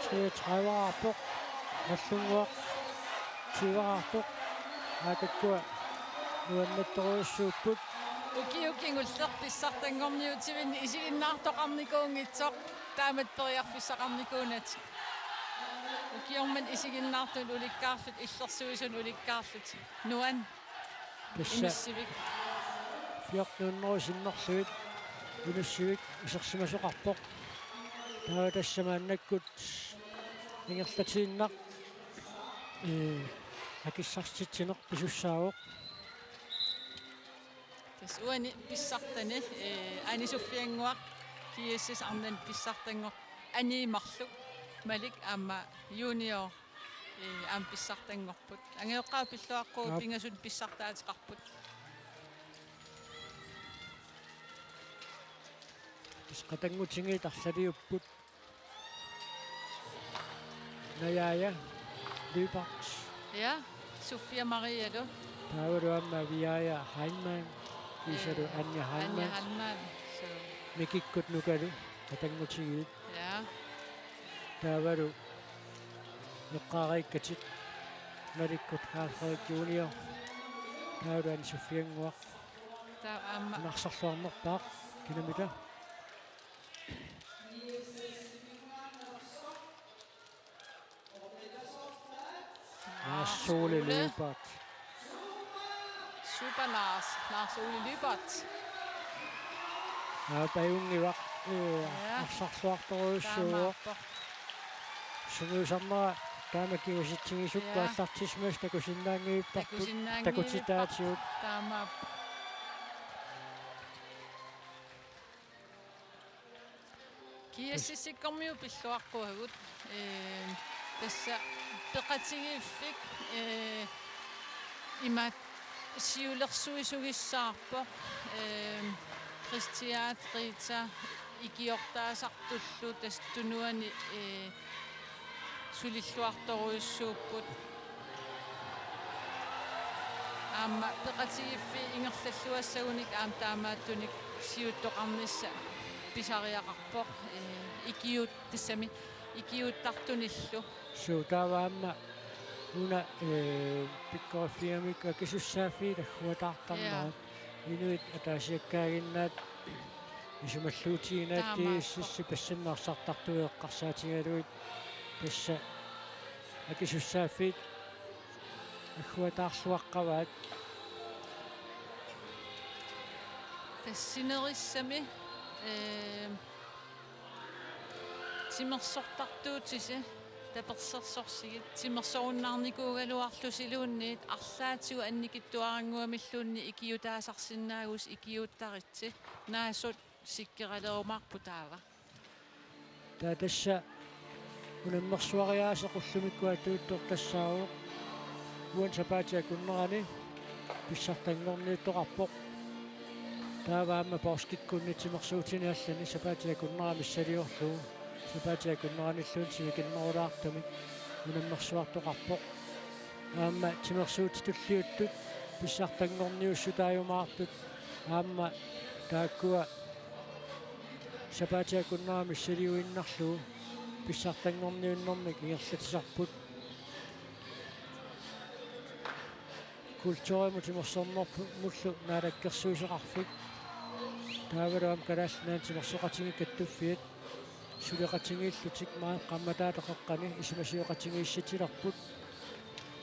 treogtredive-aarpoq. Nagdlunguaq tyve-aarpoq. Aatakkua nuannertorujussuupput. Ukioq kingulleq pissartanngorniutivinni isiginnaartoqarnikuunngitsoq. Taamatut periarfissaqarnikuunatik. Ukioq manna isiginnaartunut ulikkaarlutik, illersuisunut ulikkaarlutik. Nuann. Tassa. Inussivik. Fjorten hundrede sinnerlugit Inussivik isersimasoqarpoq. Taava tassa maannakkut ingerlatiinnaq, ee, akissartitsineq pisussaavoq. Tassa uani pissartani, ee, Ane Sofie Annguaq G S S arnani pissartanngorpoq, Ane marluk Malik aamma junior, ee, aamma pissartanngorput. Angajoqqaat pilluaqquuvoq. Aap. Pingasut pissartaateqarput. Tassa qatanngutigiit arlaliupput. Najaja Lyberth. Ja, Sofia Marialu. Taavalu aamma Viaja Heilmann. Kiisalu, ee, Anja Heilmann. Anja Heilmann. So. Mikikkut Nukalu qatanngutigiit. Ja. Taavalu eqqaariikkatit Malikkut Carl Frederik junior. Taavalu Ane Sofie Annguaq. Taava aamma. Arsarluarnerpaaq kinamita? Lars Ole Lyberth. Super Lars, Lars Ole Lyberth. Aap, ajunngivaq. ee, Ja. Arsarluartorujussuuvoq. Taamaappoq. Sungiusarnera taama kingusitsigisukkut Ja. Aallartissimasut takusinnaanngivippavut. Takusinnaanngivippavut. Takutitaatigut. Taamaappoq. G S S-ikkormiut pilluaqquagut, ee, tassa peqatigiiffik, ee, imaattoq siulersuisugissaarpoq, ee, Kristiaat Rita ikiortaasartullu tassa tunuani, ee, sulilluartorujussuupput. Aamma peqatigiiffiit ingerlalluassagunik aamma taamaattunik siuttoqarnissaq pisariaqarpoq, ee, ikiuut-, tassami ikiuuttartunillu. Suu, taava aamma una, ee, pikkoriffigamikku akisussaaffiit agguataartarnerat. Ja. Inuit ataasiakkaaginnaat isumalluutigiinnaat. Taamaappoq. G S S-ip assannik arsartartut eqqarsaatigalugit tassa akisussaaffiit agguataarluaqqavaat. Tassa sinerissami, ee, timersortartuutisi tapersersorsigit timersorunnaarnikuugaluarlusiluunniit arlaatigut annikitsuarannguamilluunniit ikiutaasarsinnaagusi ikiuuttaritsi naasut sikkeralerumaarput taava. Taava tassa unammersuariaaseq ullumikkut atuuttoq tassaavoq uani sapaatip akunnerani pissartanngorniuttoqarpoq. Taava aamma poorskikkunni timersuutini allani sapaatip akunnera missiliorlugu sapaatip akunneranilluunniit sivikinnerulaartumik unammersuartoqarpoq. Aamma timersuutit tulliuttut pissartanngorniussutaajumaartut aamma taakkua sapaatip akunnera missiliuinnarlugu pissartanngorniunnermik ingerlatsisarput. Kulturimut timersornermullu naalakkersuisoqarfik. Taavalu aamma Kalaallit Nunaanni Timersoqatigiit Kattuffiat suleqatigiillutik maani qaammataateqeqqani isumasioqatigiissitsilerput.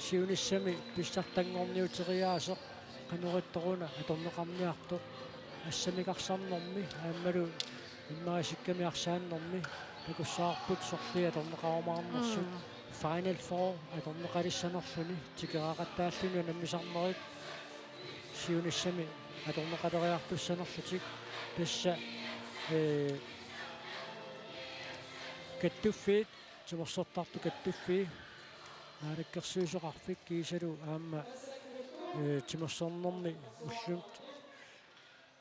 Siunissami pissartanngorniuteriaaseq qanoq ittoq una atorneqarniartoq assamikarsarnermi aammalu immarisikkami arsaannermi takussavarput sorliit atorneqarumaarnersut. Mm. Final Four atorneqalissanerluni tikeraaqattaalluni unammisarnerit siunissami atorneqaleriartussanerlutik tassa, ee, kattuffiit, timersortartut kattuffii, naalakkersuisoqarfik kiisalu aamma, ee, timersornermi ullumi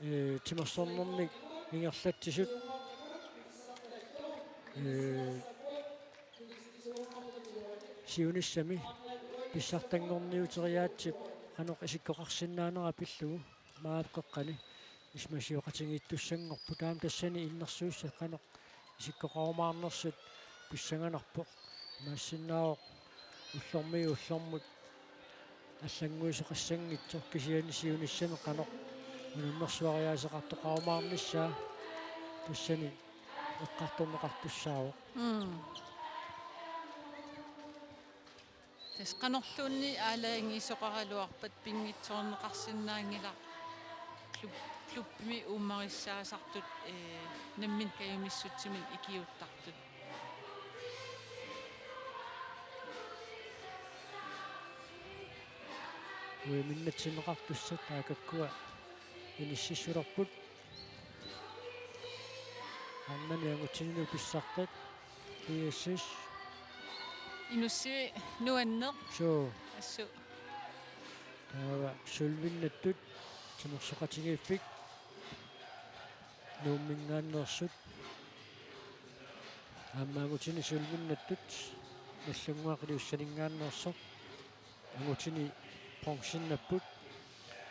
ee, timersornermik ingerlatsisut, ee, siunissami pissartanngorniuteriaatsip qanoq isikkoqarsinnaanera pillugu maani qeqqani isumasioqatigiittussanngorput. Taama tassani innersuussat qanoq isikkoqarumaarnersut pissanganarpoq. Imaassinnaavoq ullormiit ullormut allannguisoqassanngitsoq kisianni siunissami qanoq unammersuariaaseqartoqarumaarnissaa tassani eqqartorneqartussaavoq. Mm. Tassa qanorluunniit aalajangiisoqaraluarpat pinngitsoorneqarsinnaanngilaq klub-, klubbimi uummarissaasartut, ee, nammineq kajumissutsimik ikiuuttartut. Uiminnatsineqartussat taakkukkua inississulerput. Arnani angutini pissartat. G S S. Inussivik nuanneq. Suu. Assut. Taava sølvinnattut timersoqatigiiffik Nuumminngaanneersut. Aamma angutini sølvinnattut Nagdlunguaq Ilulissaninngaanneersoq. Angutini bronzinnapput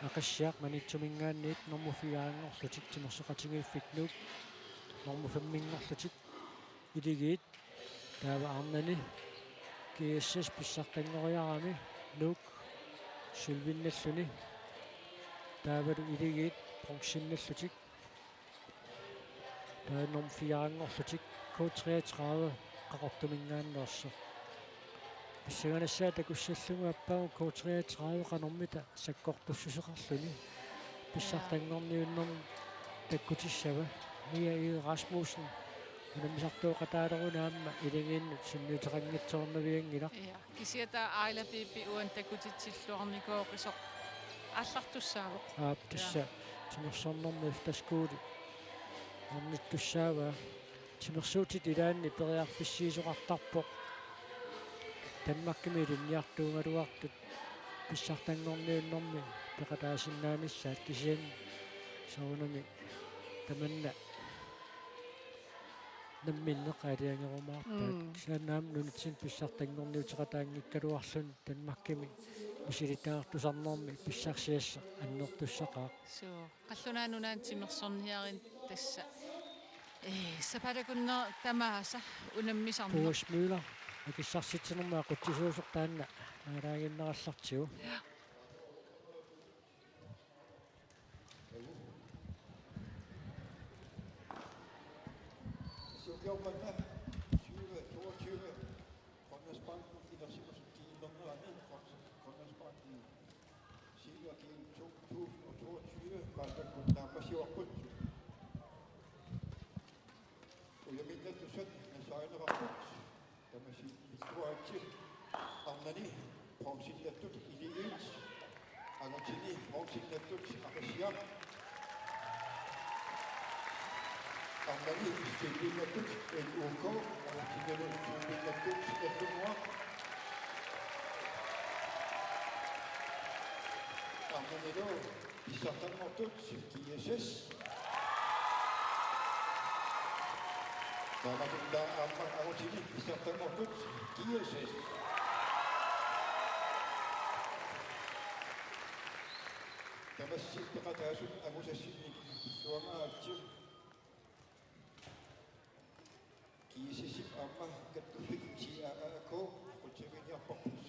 Aqissiaq Maniitsuminngaanniit, nummer fire-nngorlutik timersoqatigiiffik Nuuk, nummer fem-nngorlutik Iligiit. Taava arnani G S S pissartanngoriarami Nuuk sølvinnalluni. Taavalu Iligiit bronzinnallutik. Taava nummer fire-nngorlutik K treogtredive Qaqortuminngaanneersoq. Pissanganassaaq takussallugu aappaagu K treogtredive qanormita sakkortussuseqarluni. Pissartanngorniunnermi takkutissava. Mia Egede Rasmussen unammisartooqataaleruni aamma iligiinnut sunniuteqanngitsoornavianngilaq. Ja, kisianni taava Aila Bibi uani takutitsilluarnikoorisoq aallartussaavoq. Aap, tassa. Ja. Timersornermi efterskole ornittussaavaa. Timersuutit ilaanni periarfissiisoqartarpoq. Danmarkimi ilinniartuugaluartut pissartanngorniunnermi peqataasinnaanissaat, kisianni soorunami tamanna namminneq aalajangerumaarpaat. Mm. Kisianni aamma nunatsinni pissartanngorniuteqataanngikkaluarluni Danmarkimi misilittagartusarnermi pissarsiassaq annertussaqaaq. Suu. Qallunaat Nunaanni timersorniarit tassa. Ee, sapaatip akunneranut tamaasa unammisarneq. Boris Møller, akissarsitsinermut aqutsisuusoq taanna naalaaginnarallartigu. Ja. Ukioq manna tyve toogtyve. Grønlandsbanken inersimasut kiinnernerani Grønlandsbanken Senior Game to tusind og toogtyve maannakkut naammassivarput. Ujaminnatusat nassaarineqarput. Tamassi pilluaritsi arnani bronzinnattut Iligiit, angutini bronzinnattut Aqissiaq. Arnani sølvinnattut N U K, angutinilu sølvinnattut Nagdlunguaq. Arnanilu pissartanngortut G S S. Taamatuttaaq aamma angutini pissartanngortut G S S. Tamassi peqataasut angusassinnik suangaatsiu. G S S-ip aamma kattuffik T A A K qutsaviginiarparput.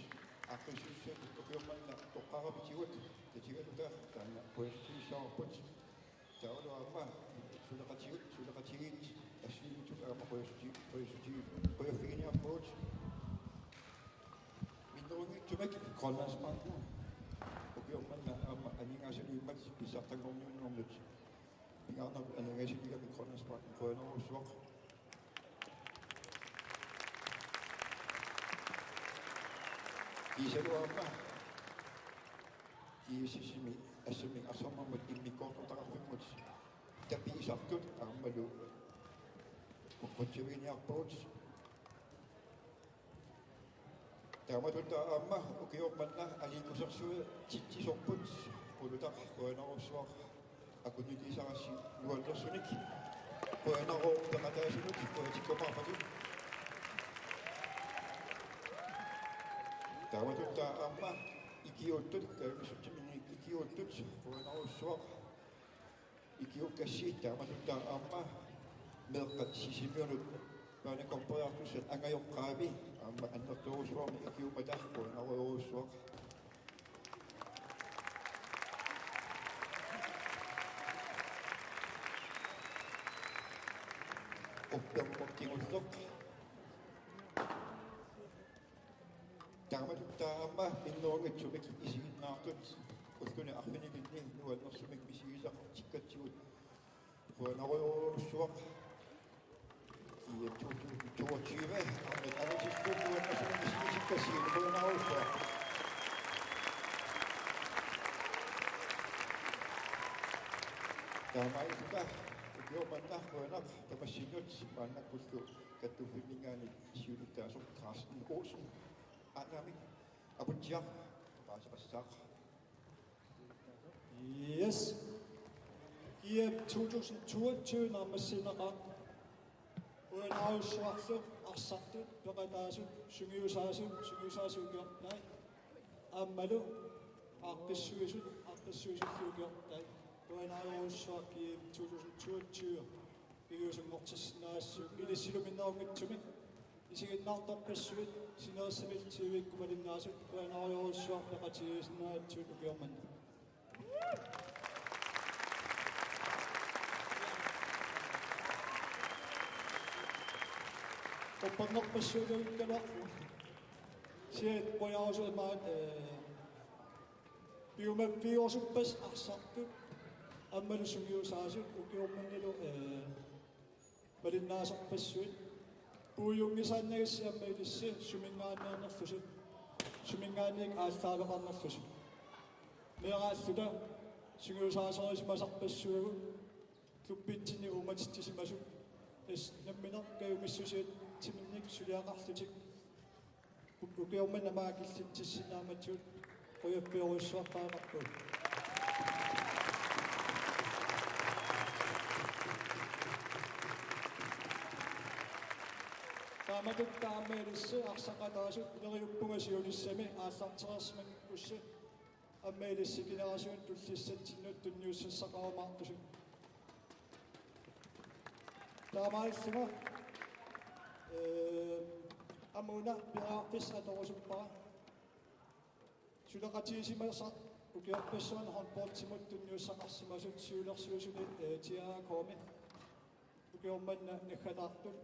Aaqqissuussat ukioq manna toqqarapitigut tatigaluta taanna qujassutigissavarput. Taavalu aamma suleqatigut, suleqatigiit assigiinngitsut aamma qujassuti-, qujassuti-, qujaffiginiarpagut. Minnerunngitsumik Grønlandsbanken ukioq manna aamma aningaasanut imatut pissartanngorniunnermut pingaarnerput aningaasanut imatut Grønlandsbanken qujanarujussuaq. Kiisalu aamma G S S-imi assammik arsaarnermut immikkoortortaqarfimmut tapiisartut aammalu qutsaviginiarpagut. Taamatuttaaq aamma ukioq manna aliikkusersuutitsisorput Qulutaq qujanarujussuaq. Akunnilisarassi nuannersunik qujanarooq peqataasunut qujatikkumaarpatut. Taamatuttaaq aamma ikiuuttut, kajumissutsiminnik ikiuuttut qujanarujussuaq. Ikiuukkassi taamatuttaaq aamma meeqqat Sisimiunut børnekomperiartussat angajoqqaavi aamma annertoorujussuarmik ikiuummata qujanarujussuaq. Upperpoq kingulleq. Taamatuttaaq aamma minnerunngitsumik isiginnaartut ulluni arfinilinni nuannersumik misigisaqartikkatsigut qujanarujussuaq. I to tusind toogtyve aamma angutissuup nuannersumik misigisikkatsigut qujanarujussuaq. Taamaalilluta ukioq manna qujanaq tamassinnut maannakkullu kattuffimminngaanniit siulittaasoq Carsten Olsen. Aanaamik Aputsiaq paaseqassaaq. Yes. G M to tusind toogtyve naammassineqaaq. Qujanarujussuarlu arsartut, peqataasut, sungiusaasut, sungiusaasut ukiortai. Aammalu aaqqissuisut, aaqqissuisullu ukiortai. Qujanarujussuaq G M to tusind toogtyve. Piviusunngortissinnaagassiuk ilissilu minnerunngitsumik. Isiginnaartorpassuit sinerissami T V-kkut malinnaasut qujanarujorujussuaq peqatigiissinnaagatsigit ukioq manna. Uppernerpassuugaluarpoq. Siat qujarusumaat, eh, piumaffigerusuppassi arsartut. Aammalu sungiusaasut ukioq mannalu, eh, malinnaasarpassuit. Puiunngisaannagissi aamma ilissi suminngaanneernerlusi. Suminngaanniit aallaaveqarnerlusi. Meeraalluta sungiusaasorisimasarpassuagut klubbitsinni uummatitsisimasut. Tassa nammineq kajumissusiatsiminnik suliaqarlutik. Ukioq manna aamma killitsissinnaammatigut qujaffiorujussuartariaqarpugut. Taamatut aamma ilissi arsaqataasut neriuppunga siunissami aallartereersimanngikkussi. Aamma ilissi generationit tullissatsinnut tunniussassaqarumaartusi. Taamaasillunga, eh, aamma una periarfissaq atorusuppara. Suleqatigisimasaq ukiorpassuarni håndboldimut tunniussaqarsimasut siulersuisuni, eh, T R A K-mi. Ukioq manna naggataartut.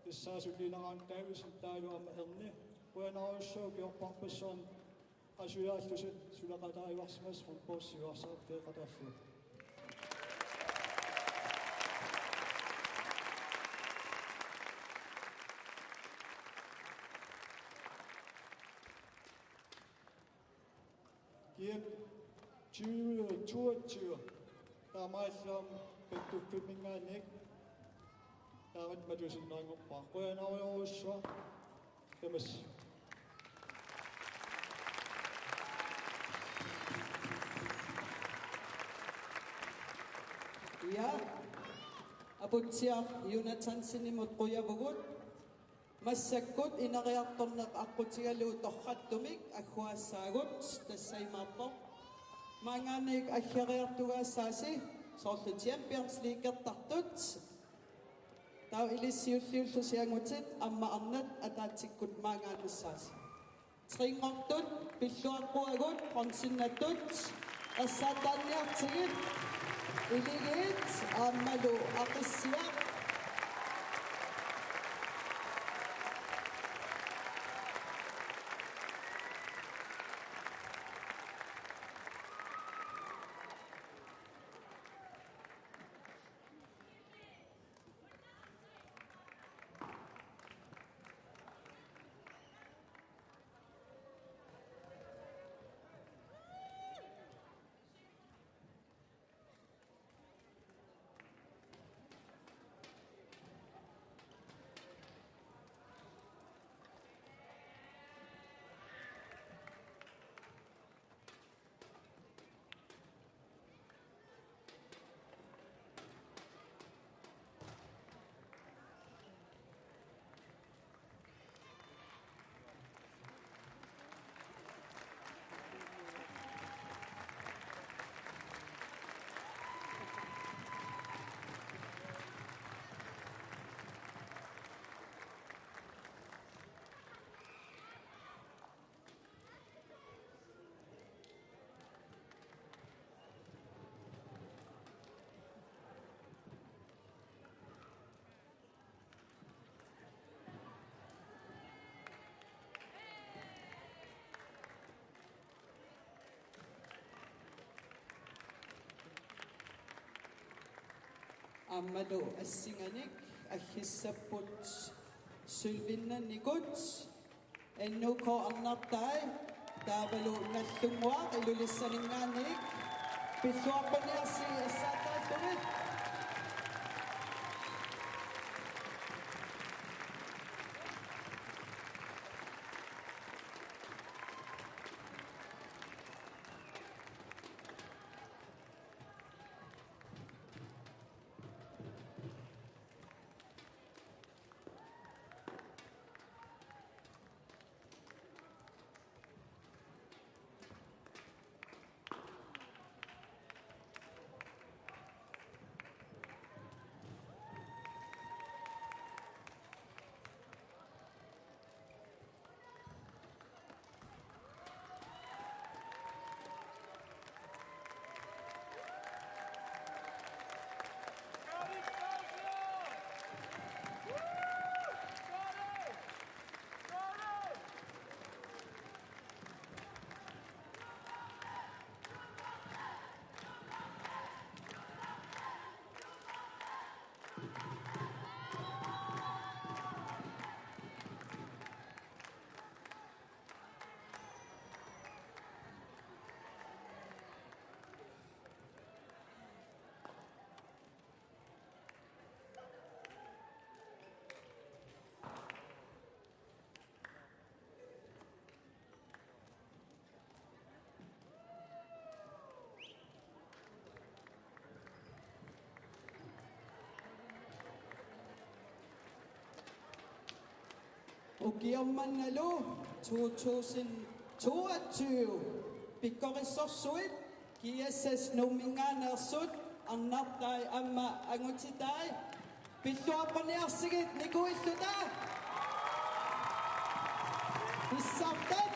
Tassa sulliinnaraan Davidsen taavalu aamma Erni. Qujanarujussuaq ukiorpassuarni qasujaarlusi suleqataajuarsimasut håndboldip siuarsaq peeqataallugu. Kiap tyve toogtyve. Taamaalilluni Kattuffimmit David matusinnaanngorpara. Qujanarujussuaq. Tamassi. Ja. Aputsiaq Jonathansenimut qujavugut. Massakkut ineriartorneq aqqutigalugu torrattumik agguaassaagut, tassa imaappoq: Maanngaanniit aggereertugaassaasi soorlu Champions Leaguertartut. Taava ilissi juulliullusi angutit aamma arnat ataatsikkut maanngaannissaasi. Trinngortut pilluaqquagut, qonsinnattut, ersaattaanniartigit, Iligiit aammalu Aqissiaq. Aammalu assinganik aggissapput sølvinnannikut N O K Arnartai taavalu Nagdlunguaq Ilulissaninngaanniit. Pilluarpaniarsigit ersaattaallugit. Ukioq mannalu to tusind toogtyve pikkorissorsuit G S S Nuumminngaanneersut arnartai aamma angutitai pilluaqquniarsigit nikuilluta. Pissartat.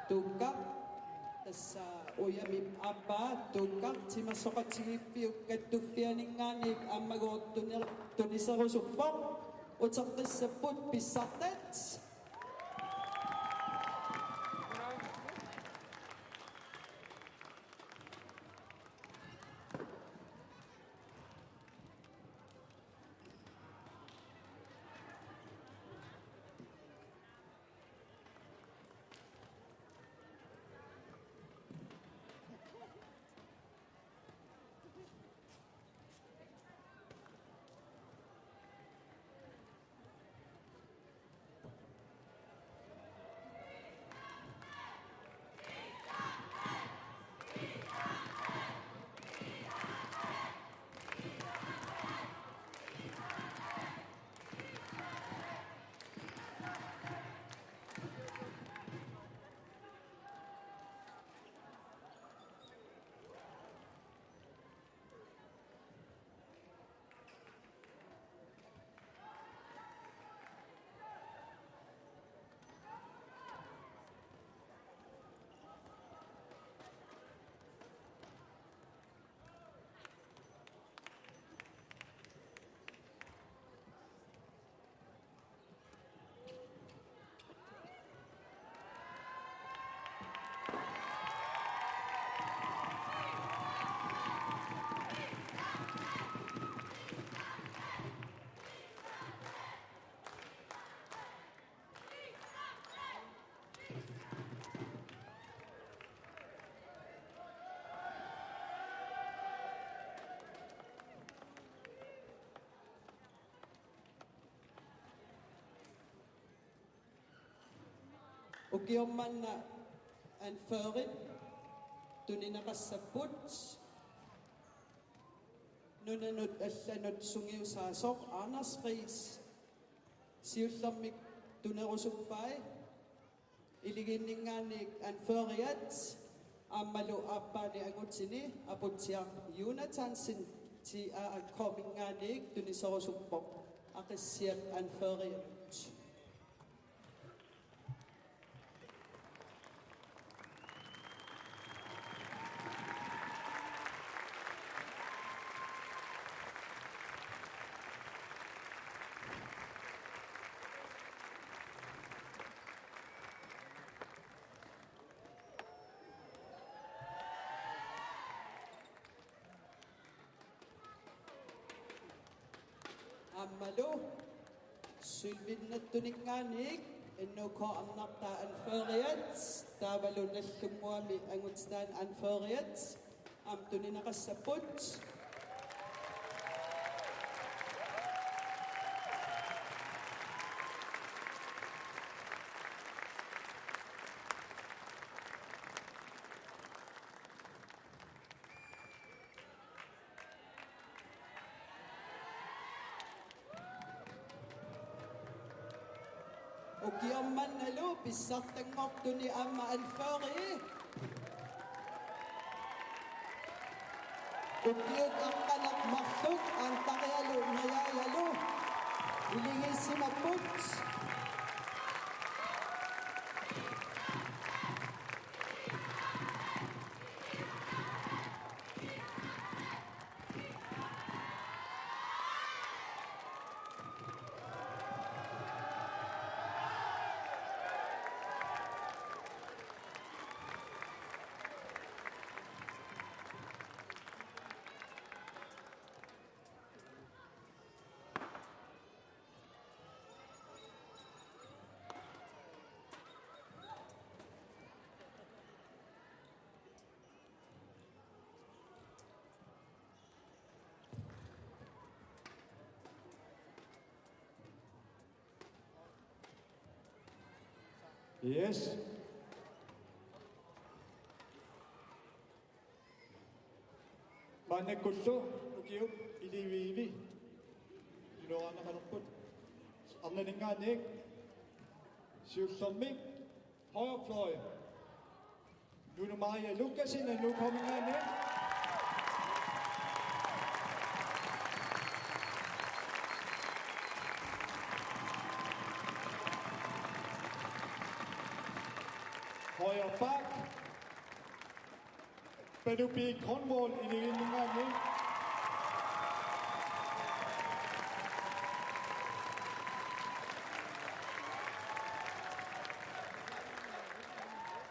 Tuukka. Tassa ujami aappaa Tuukka timersoqatigiiffiup kattuffianinngaanniit ammagooq tuni-, tuniserusuppoq. Uteqqissapput pissartat. Ukioq manna anførerit tunineqassapput. Nunanut allanut sungiusaasoq Anders Friis siullermik tunerusuppai. Iligiinninngaanniit anføreriat aammalu aappaani angutini Aputsiaq Jonathansen T A A K-minngaanniit tuniserusuppoq. Aqissiaq anføreriat. Aammalu sølvinnattuninngaanniit N U K arnartaa anføreriat, taavalu Nagdlunguami angutitaani anføreriat, aamma tunineqassapput. Ukioq mannalu pissartanngortuni aamma anføreri. Ukiut aqqaneq-marluk Andarialu Najaajalu iligiissimapput. Yes. Maannakkullu ukiup elleve iluarineqalerput. Arnaninngaanniit siullermik højre fløj. Juno Maria Lukassen, N U K-minngaanniit. Højre back. Panu P. Grønvold, Iliginninngaanniit.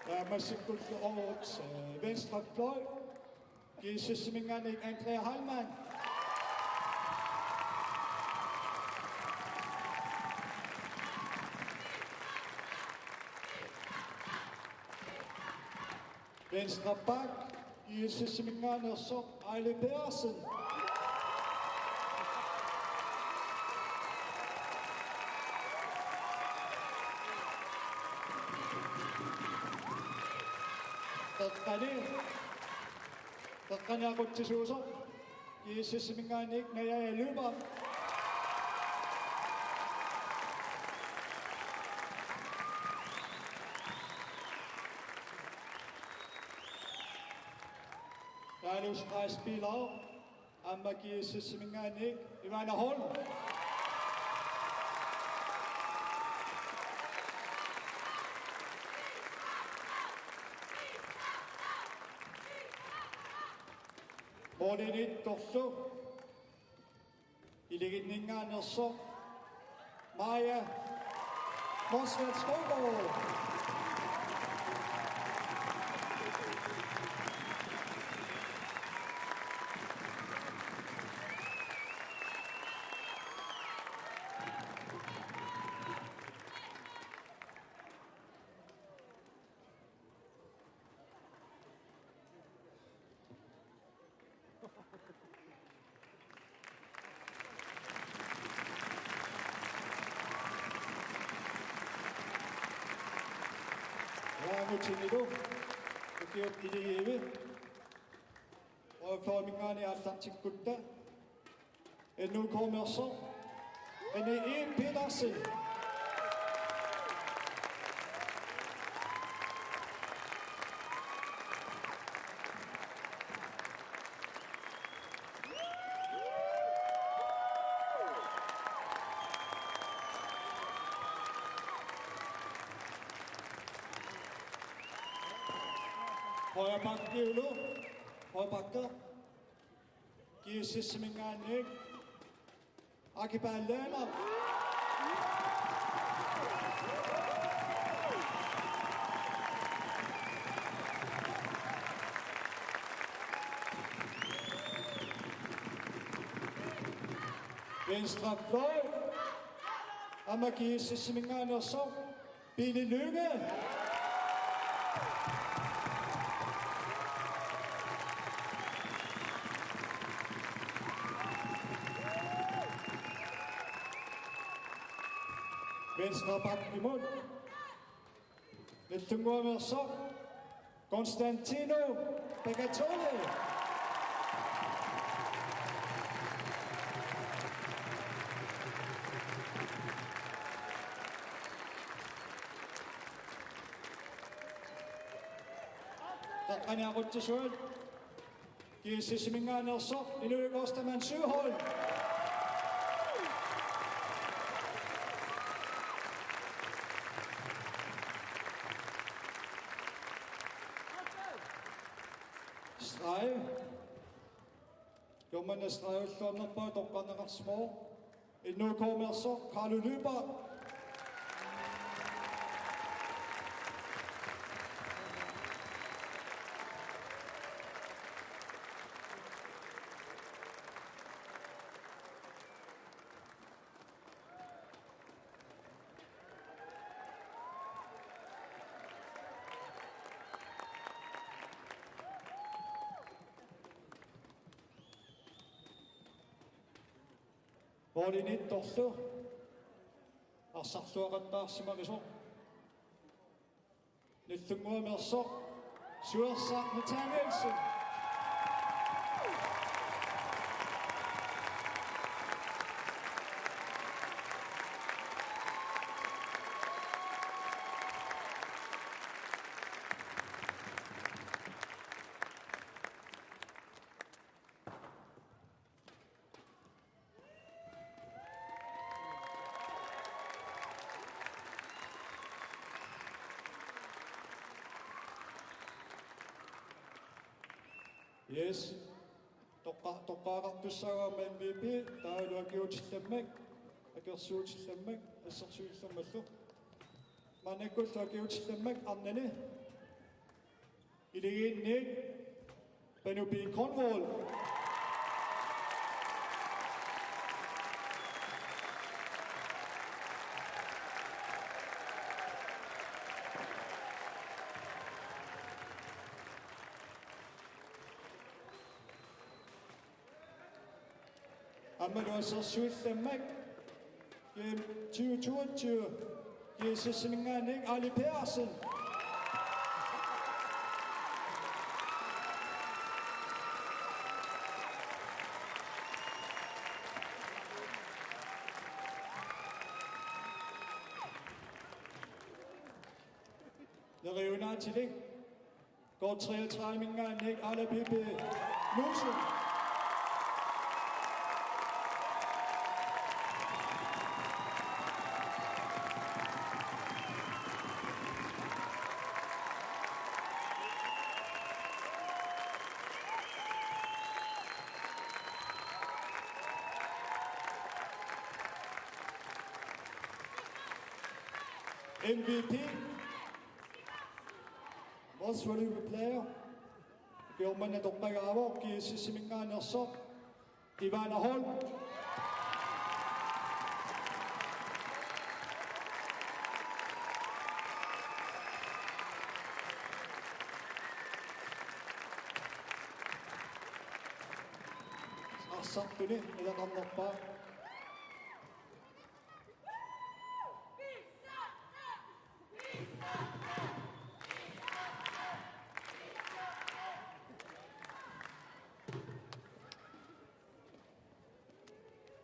Ja, massakkut, øh, venstre fløj. G S S-minngaanniit Andrea Heilmann. Venstre back, G S S-minngaanneersoq, Aili Pedersen. Qeqqani, qeqqani aqutsisuusoq, G S S-minngaanniit Najaaja Lyberth. Taanna stregspiller, aamma G S S-minngaanniit, Ivana Holm. Målimiittorlu Iliginninngaanneersoq, Maja Motzfeldt Skovgaard. Uagutsinnilu ukiup elleve højrefløjminngaanniit aallartikkutta N U K-miittoq, René E. Petersen. Højre back, Juno. Højre back. G S S-minngaanniit Aki Palle Lennert. Venstre fløj. Aamma GSS-iminngaanneersoq Pele Lynge. Venstre back imod. Nallunnguameersoq Konstantino Peccattoni. Taqqani aqutsisuat. GSS-iminngaanneersoq Inuit Ostermann Søholm. Streg. Kingorna stregilluarnerpaaq toqqarneqarsimavoq. N O K-meersoq Carlo Lyberth. Målimiittorlu arsarluaqattaarsimarisoq. Nallunnguameersoq Suersa Nathanielsen. Yes. Toqqa-, toqqaaqartussaagama M V P, taavalu akiuutillammak, akersuutillammak, assersuillammallu. Maannakkullu akiuutillammak arnani. Iligiinniit Panu P. Grønvold. Aammalu assersuillammak G M tyve toogtyve, GSS-iminngaanniit Ali Pedersen. Neriunaatilik K treogtredive-minngaanniit Arla P P Knudsen. M V P. Most valuable player. Kingorna toqqagaavoq GSS-iminngaanneersoq Ivana Holm. Arsartuni ilaqarnerpaaq.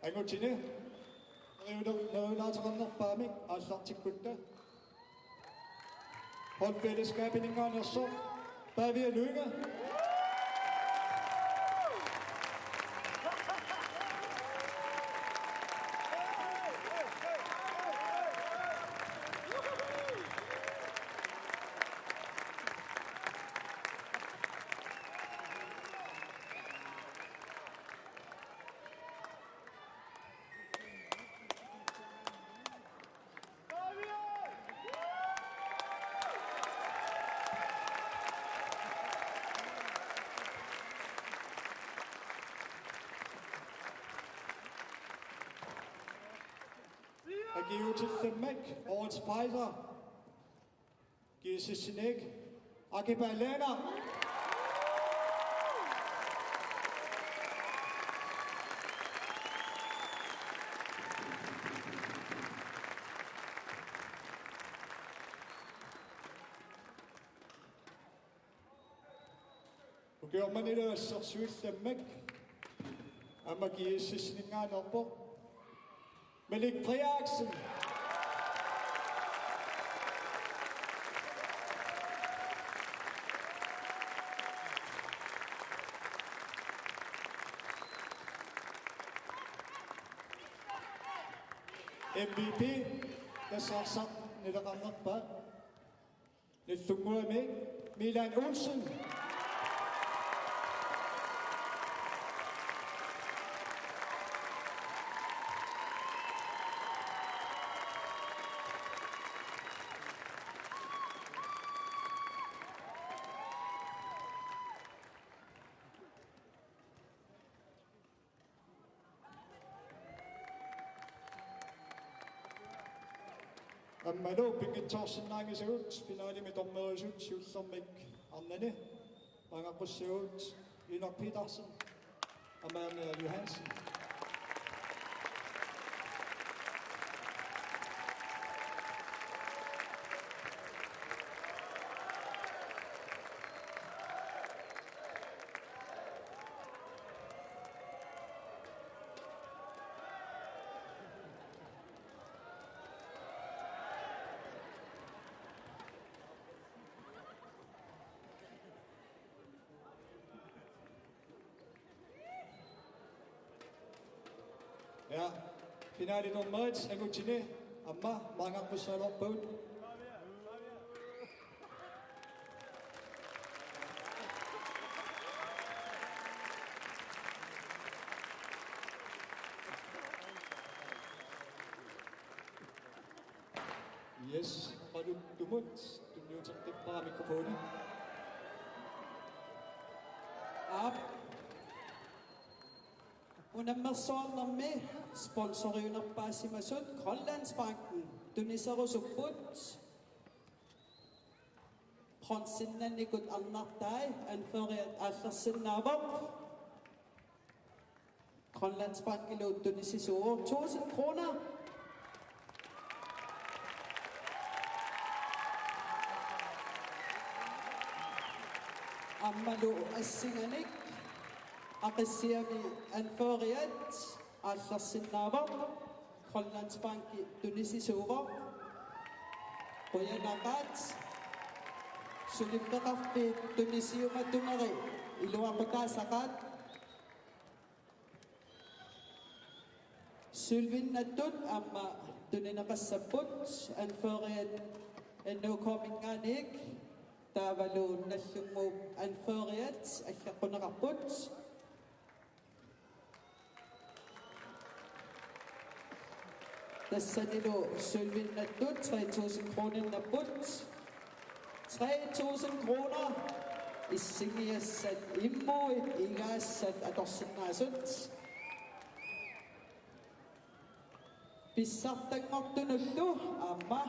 Angutini. Neriuuna-, neriuunaateqarnerpaamik aallartikkutta. Holdfællesskabiminngaanneersoq Pavia Lynge. Kiutillammak, Årets Pejser, G S S-inik, Akiba Lena. Ukioq manna assersuillammak aamma G S S-iningaanneerpoq, Malik Frederiksen. M V P, tassa arsaq naleqarnerpaaq Nagdlunguami, Milan Olsen. Aammalu pinngitsoorsinnaanngisagut finalemi dommerisut siullermik arnani maangaqqussagut Enok Petersen, Amalia Johansen. Ja, finalenummeri angutini aamma maangaqqussaalereerpagut. Yes, oqaluttumut tunniuteqqippara mikrofoni. Aap. Unammersuarnermi sponsoriunerpaasimasut Grønlandsbanken tuniserusupput. Bronzennannikut arnartai anføreriat aallersinnaavoq. Grønlandsbankilu tunisisuuvoq tusind kroner. Aammalu assinganik Aqissiami anføreriat aallersinnaavoq. Grønlandsbanki tunisisuuvoq. Qujanaqaat. Suliffeqarfiit tunisiumatuneri iluaqutaassaqaat. Sølvinnattut aamma tunineqassapput anføreriat N O K-minngaanniit taavalu Nagdlunguup anføreriat aggeqquneqarput. Tassanilu sølvinnattut tre tusind kroninnapput. Tre tusind kroner. Issinngiassat immuit igaassat atorsinnaasut. Pissartanngortunullu aamma.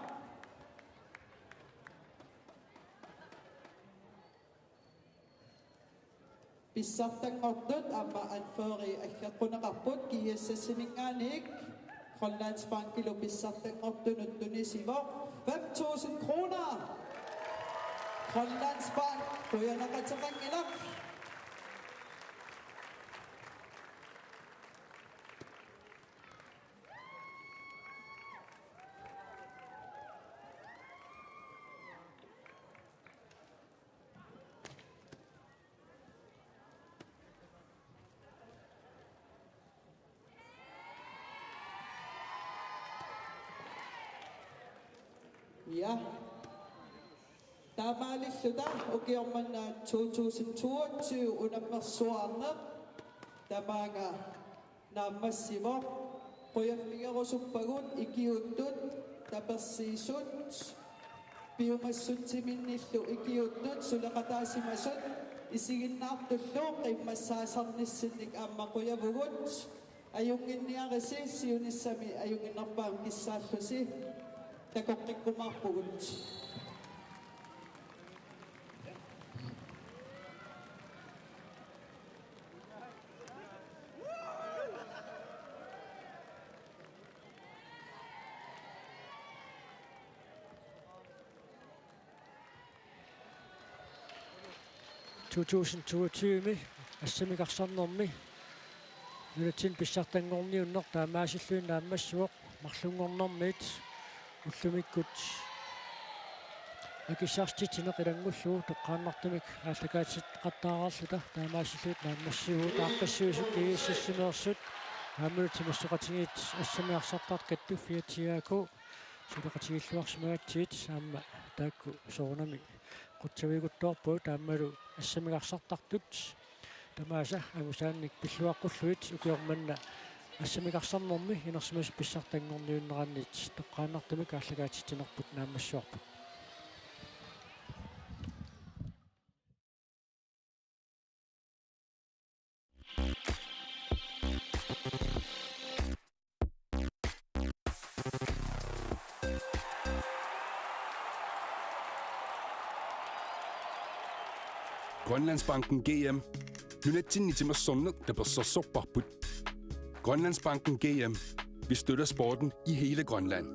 Pissartanngortut aamma anføreri aggeqquneqarput G S S-iminngaanniit Grønlandsbankilu pissartanngortunut tunisivoq fem tusind kroner. Grønlandsbank, qujanaqateqanngilaq. Ja. Taamaalilluta ukioq manna to tusind toogtyve unammersuarneq tamaanga naammassivoq. Qujaffigerusuppagut ikiuuttut tapersiisut, piumassutsiminnillu ikiuuttut suleqataasimasut, isiginnaartullu qimmassaasarnissinnik aamma qujavugut. Ajunnginniarisi, siunissami ajunnginnerpaamik kissaallusi, takoqqikkumaarpugut. To tusind toogtyve assamik arsarnermi nunatsinni pissartanngorniunneq taamaasilluni naammassivoq, marlunngornermiit ullumikkut akissarsitsineq ilanngullugu toqqaannartumik aallakaatitseqattaarluta taamaasilluni naammassivugut. Aaqqissuisut G S S-imeersut aammalu timersoqatigiit assamik arsartartut Kattuffiat T A K suleqatigiilluarsimagatsigit aamma taakku soorunami qutsaviiguttoorpagut aammalu assamik arsartartut tamaasa angusaannik pilluaqqullugit ukioq manna assamik arsarnermi inersimasut pissartanngorniunneranniit toqqaannartumik aallakaatitsinerput naammassivarput. Grønlandsbanken G M. Nunatsinni timersorneq tapersersorparput. Grønlandsbanken G M. Vi støtter sporten i hele Grønland.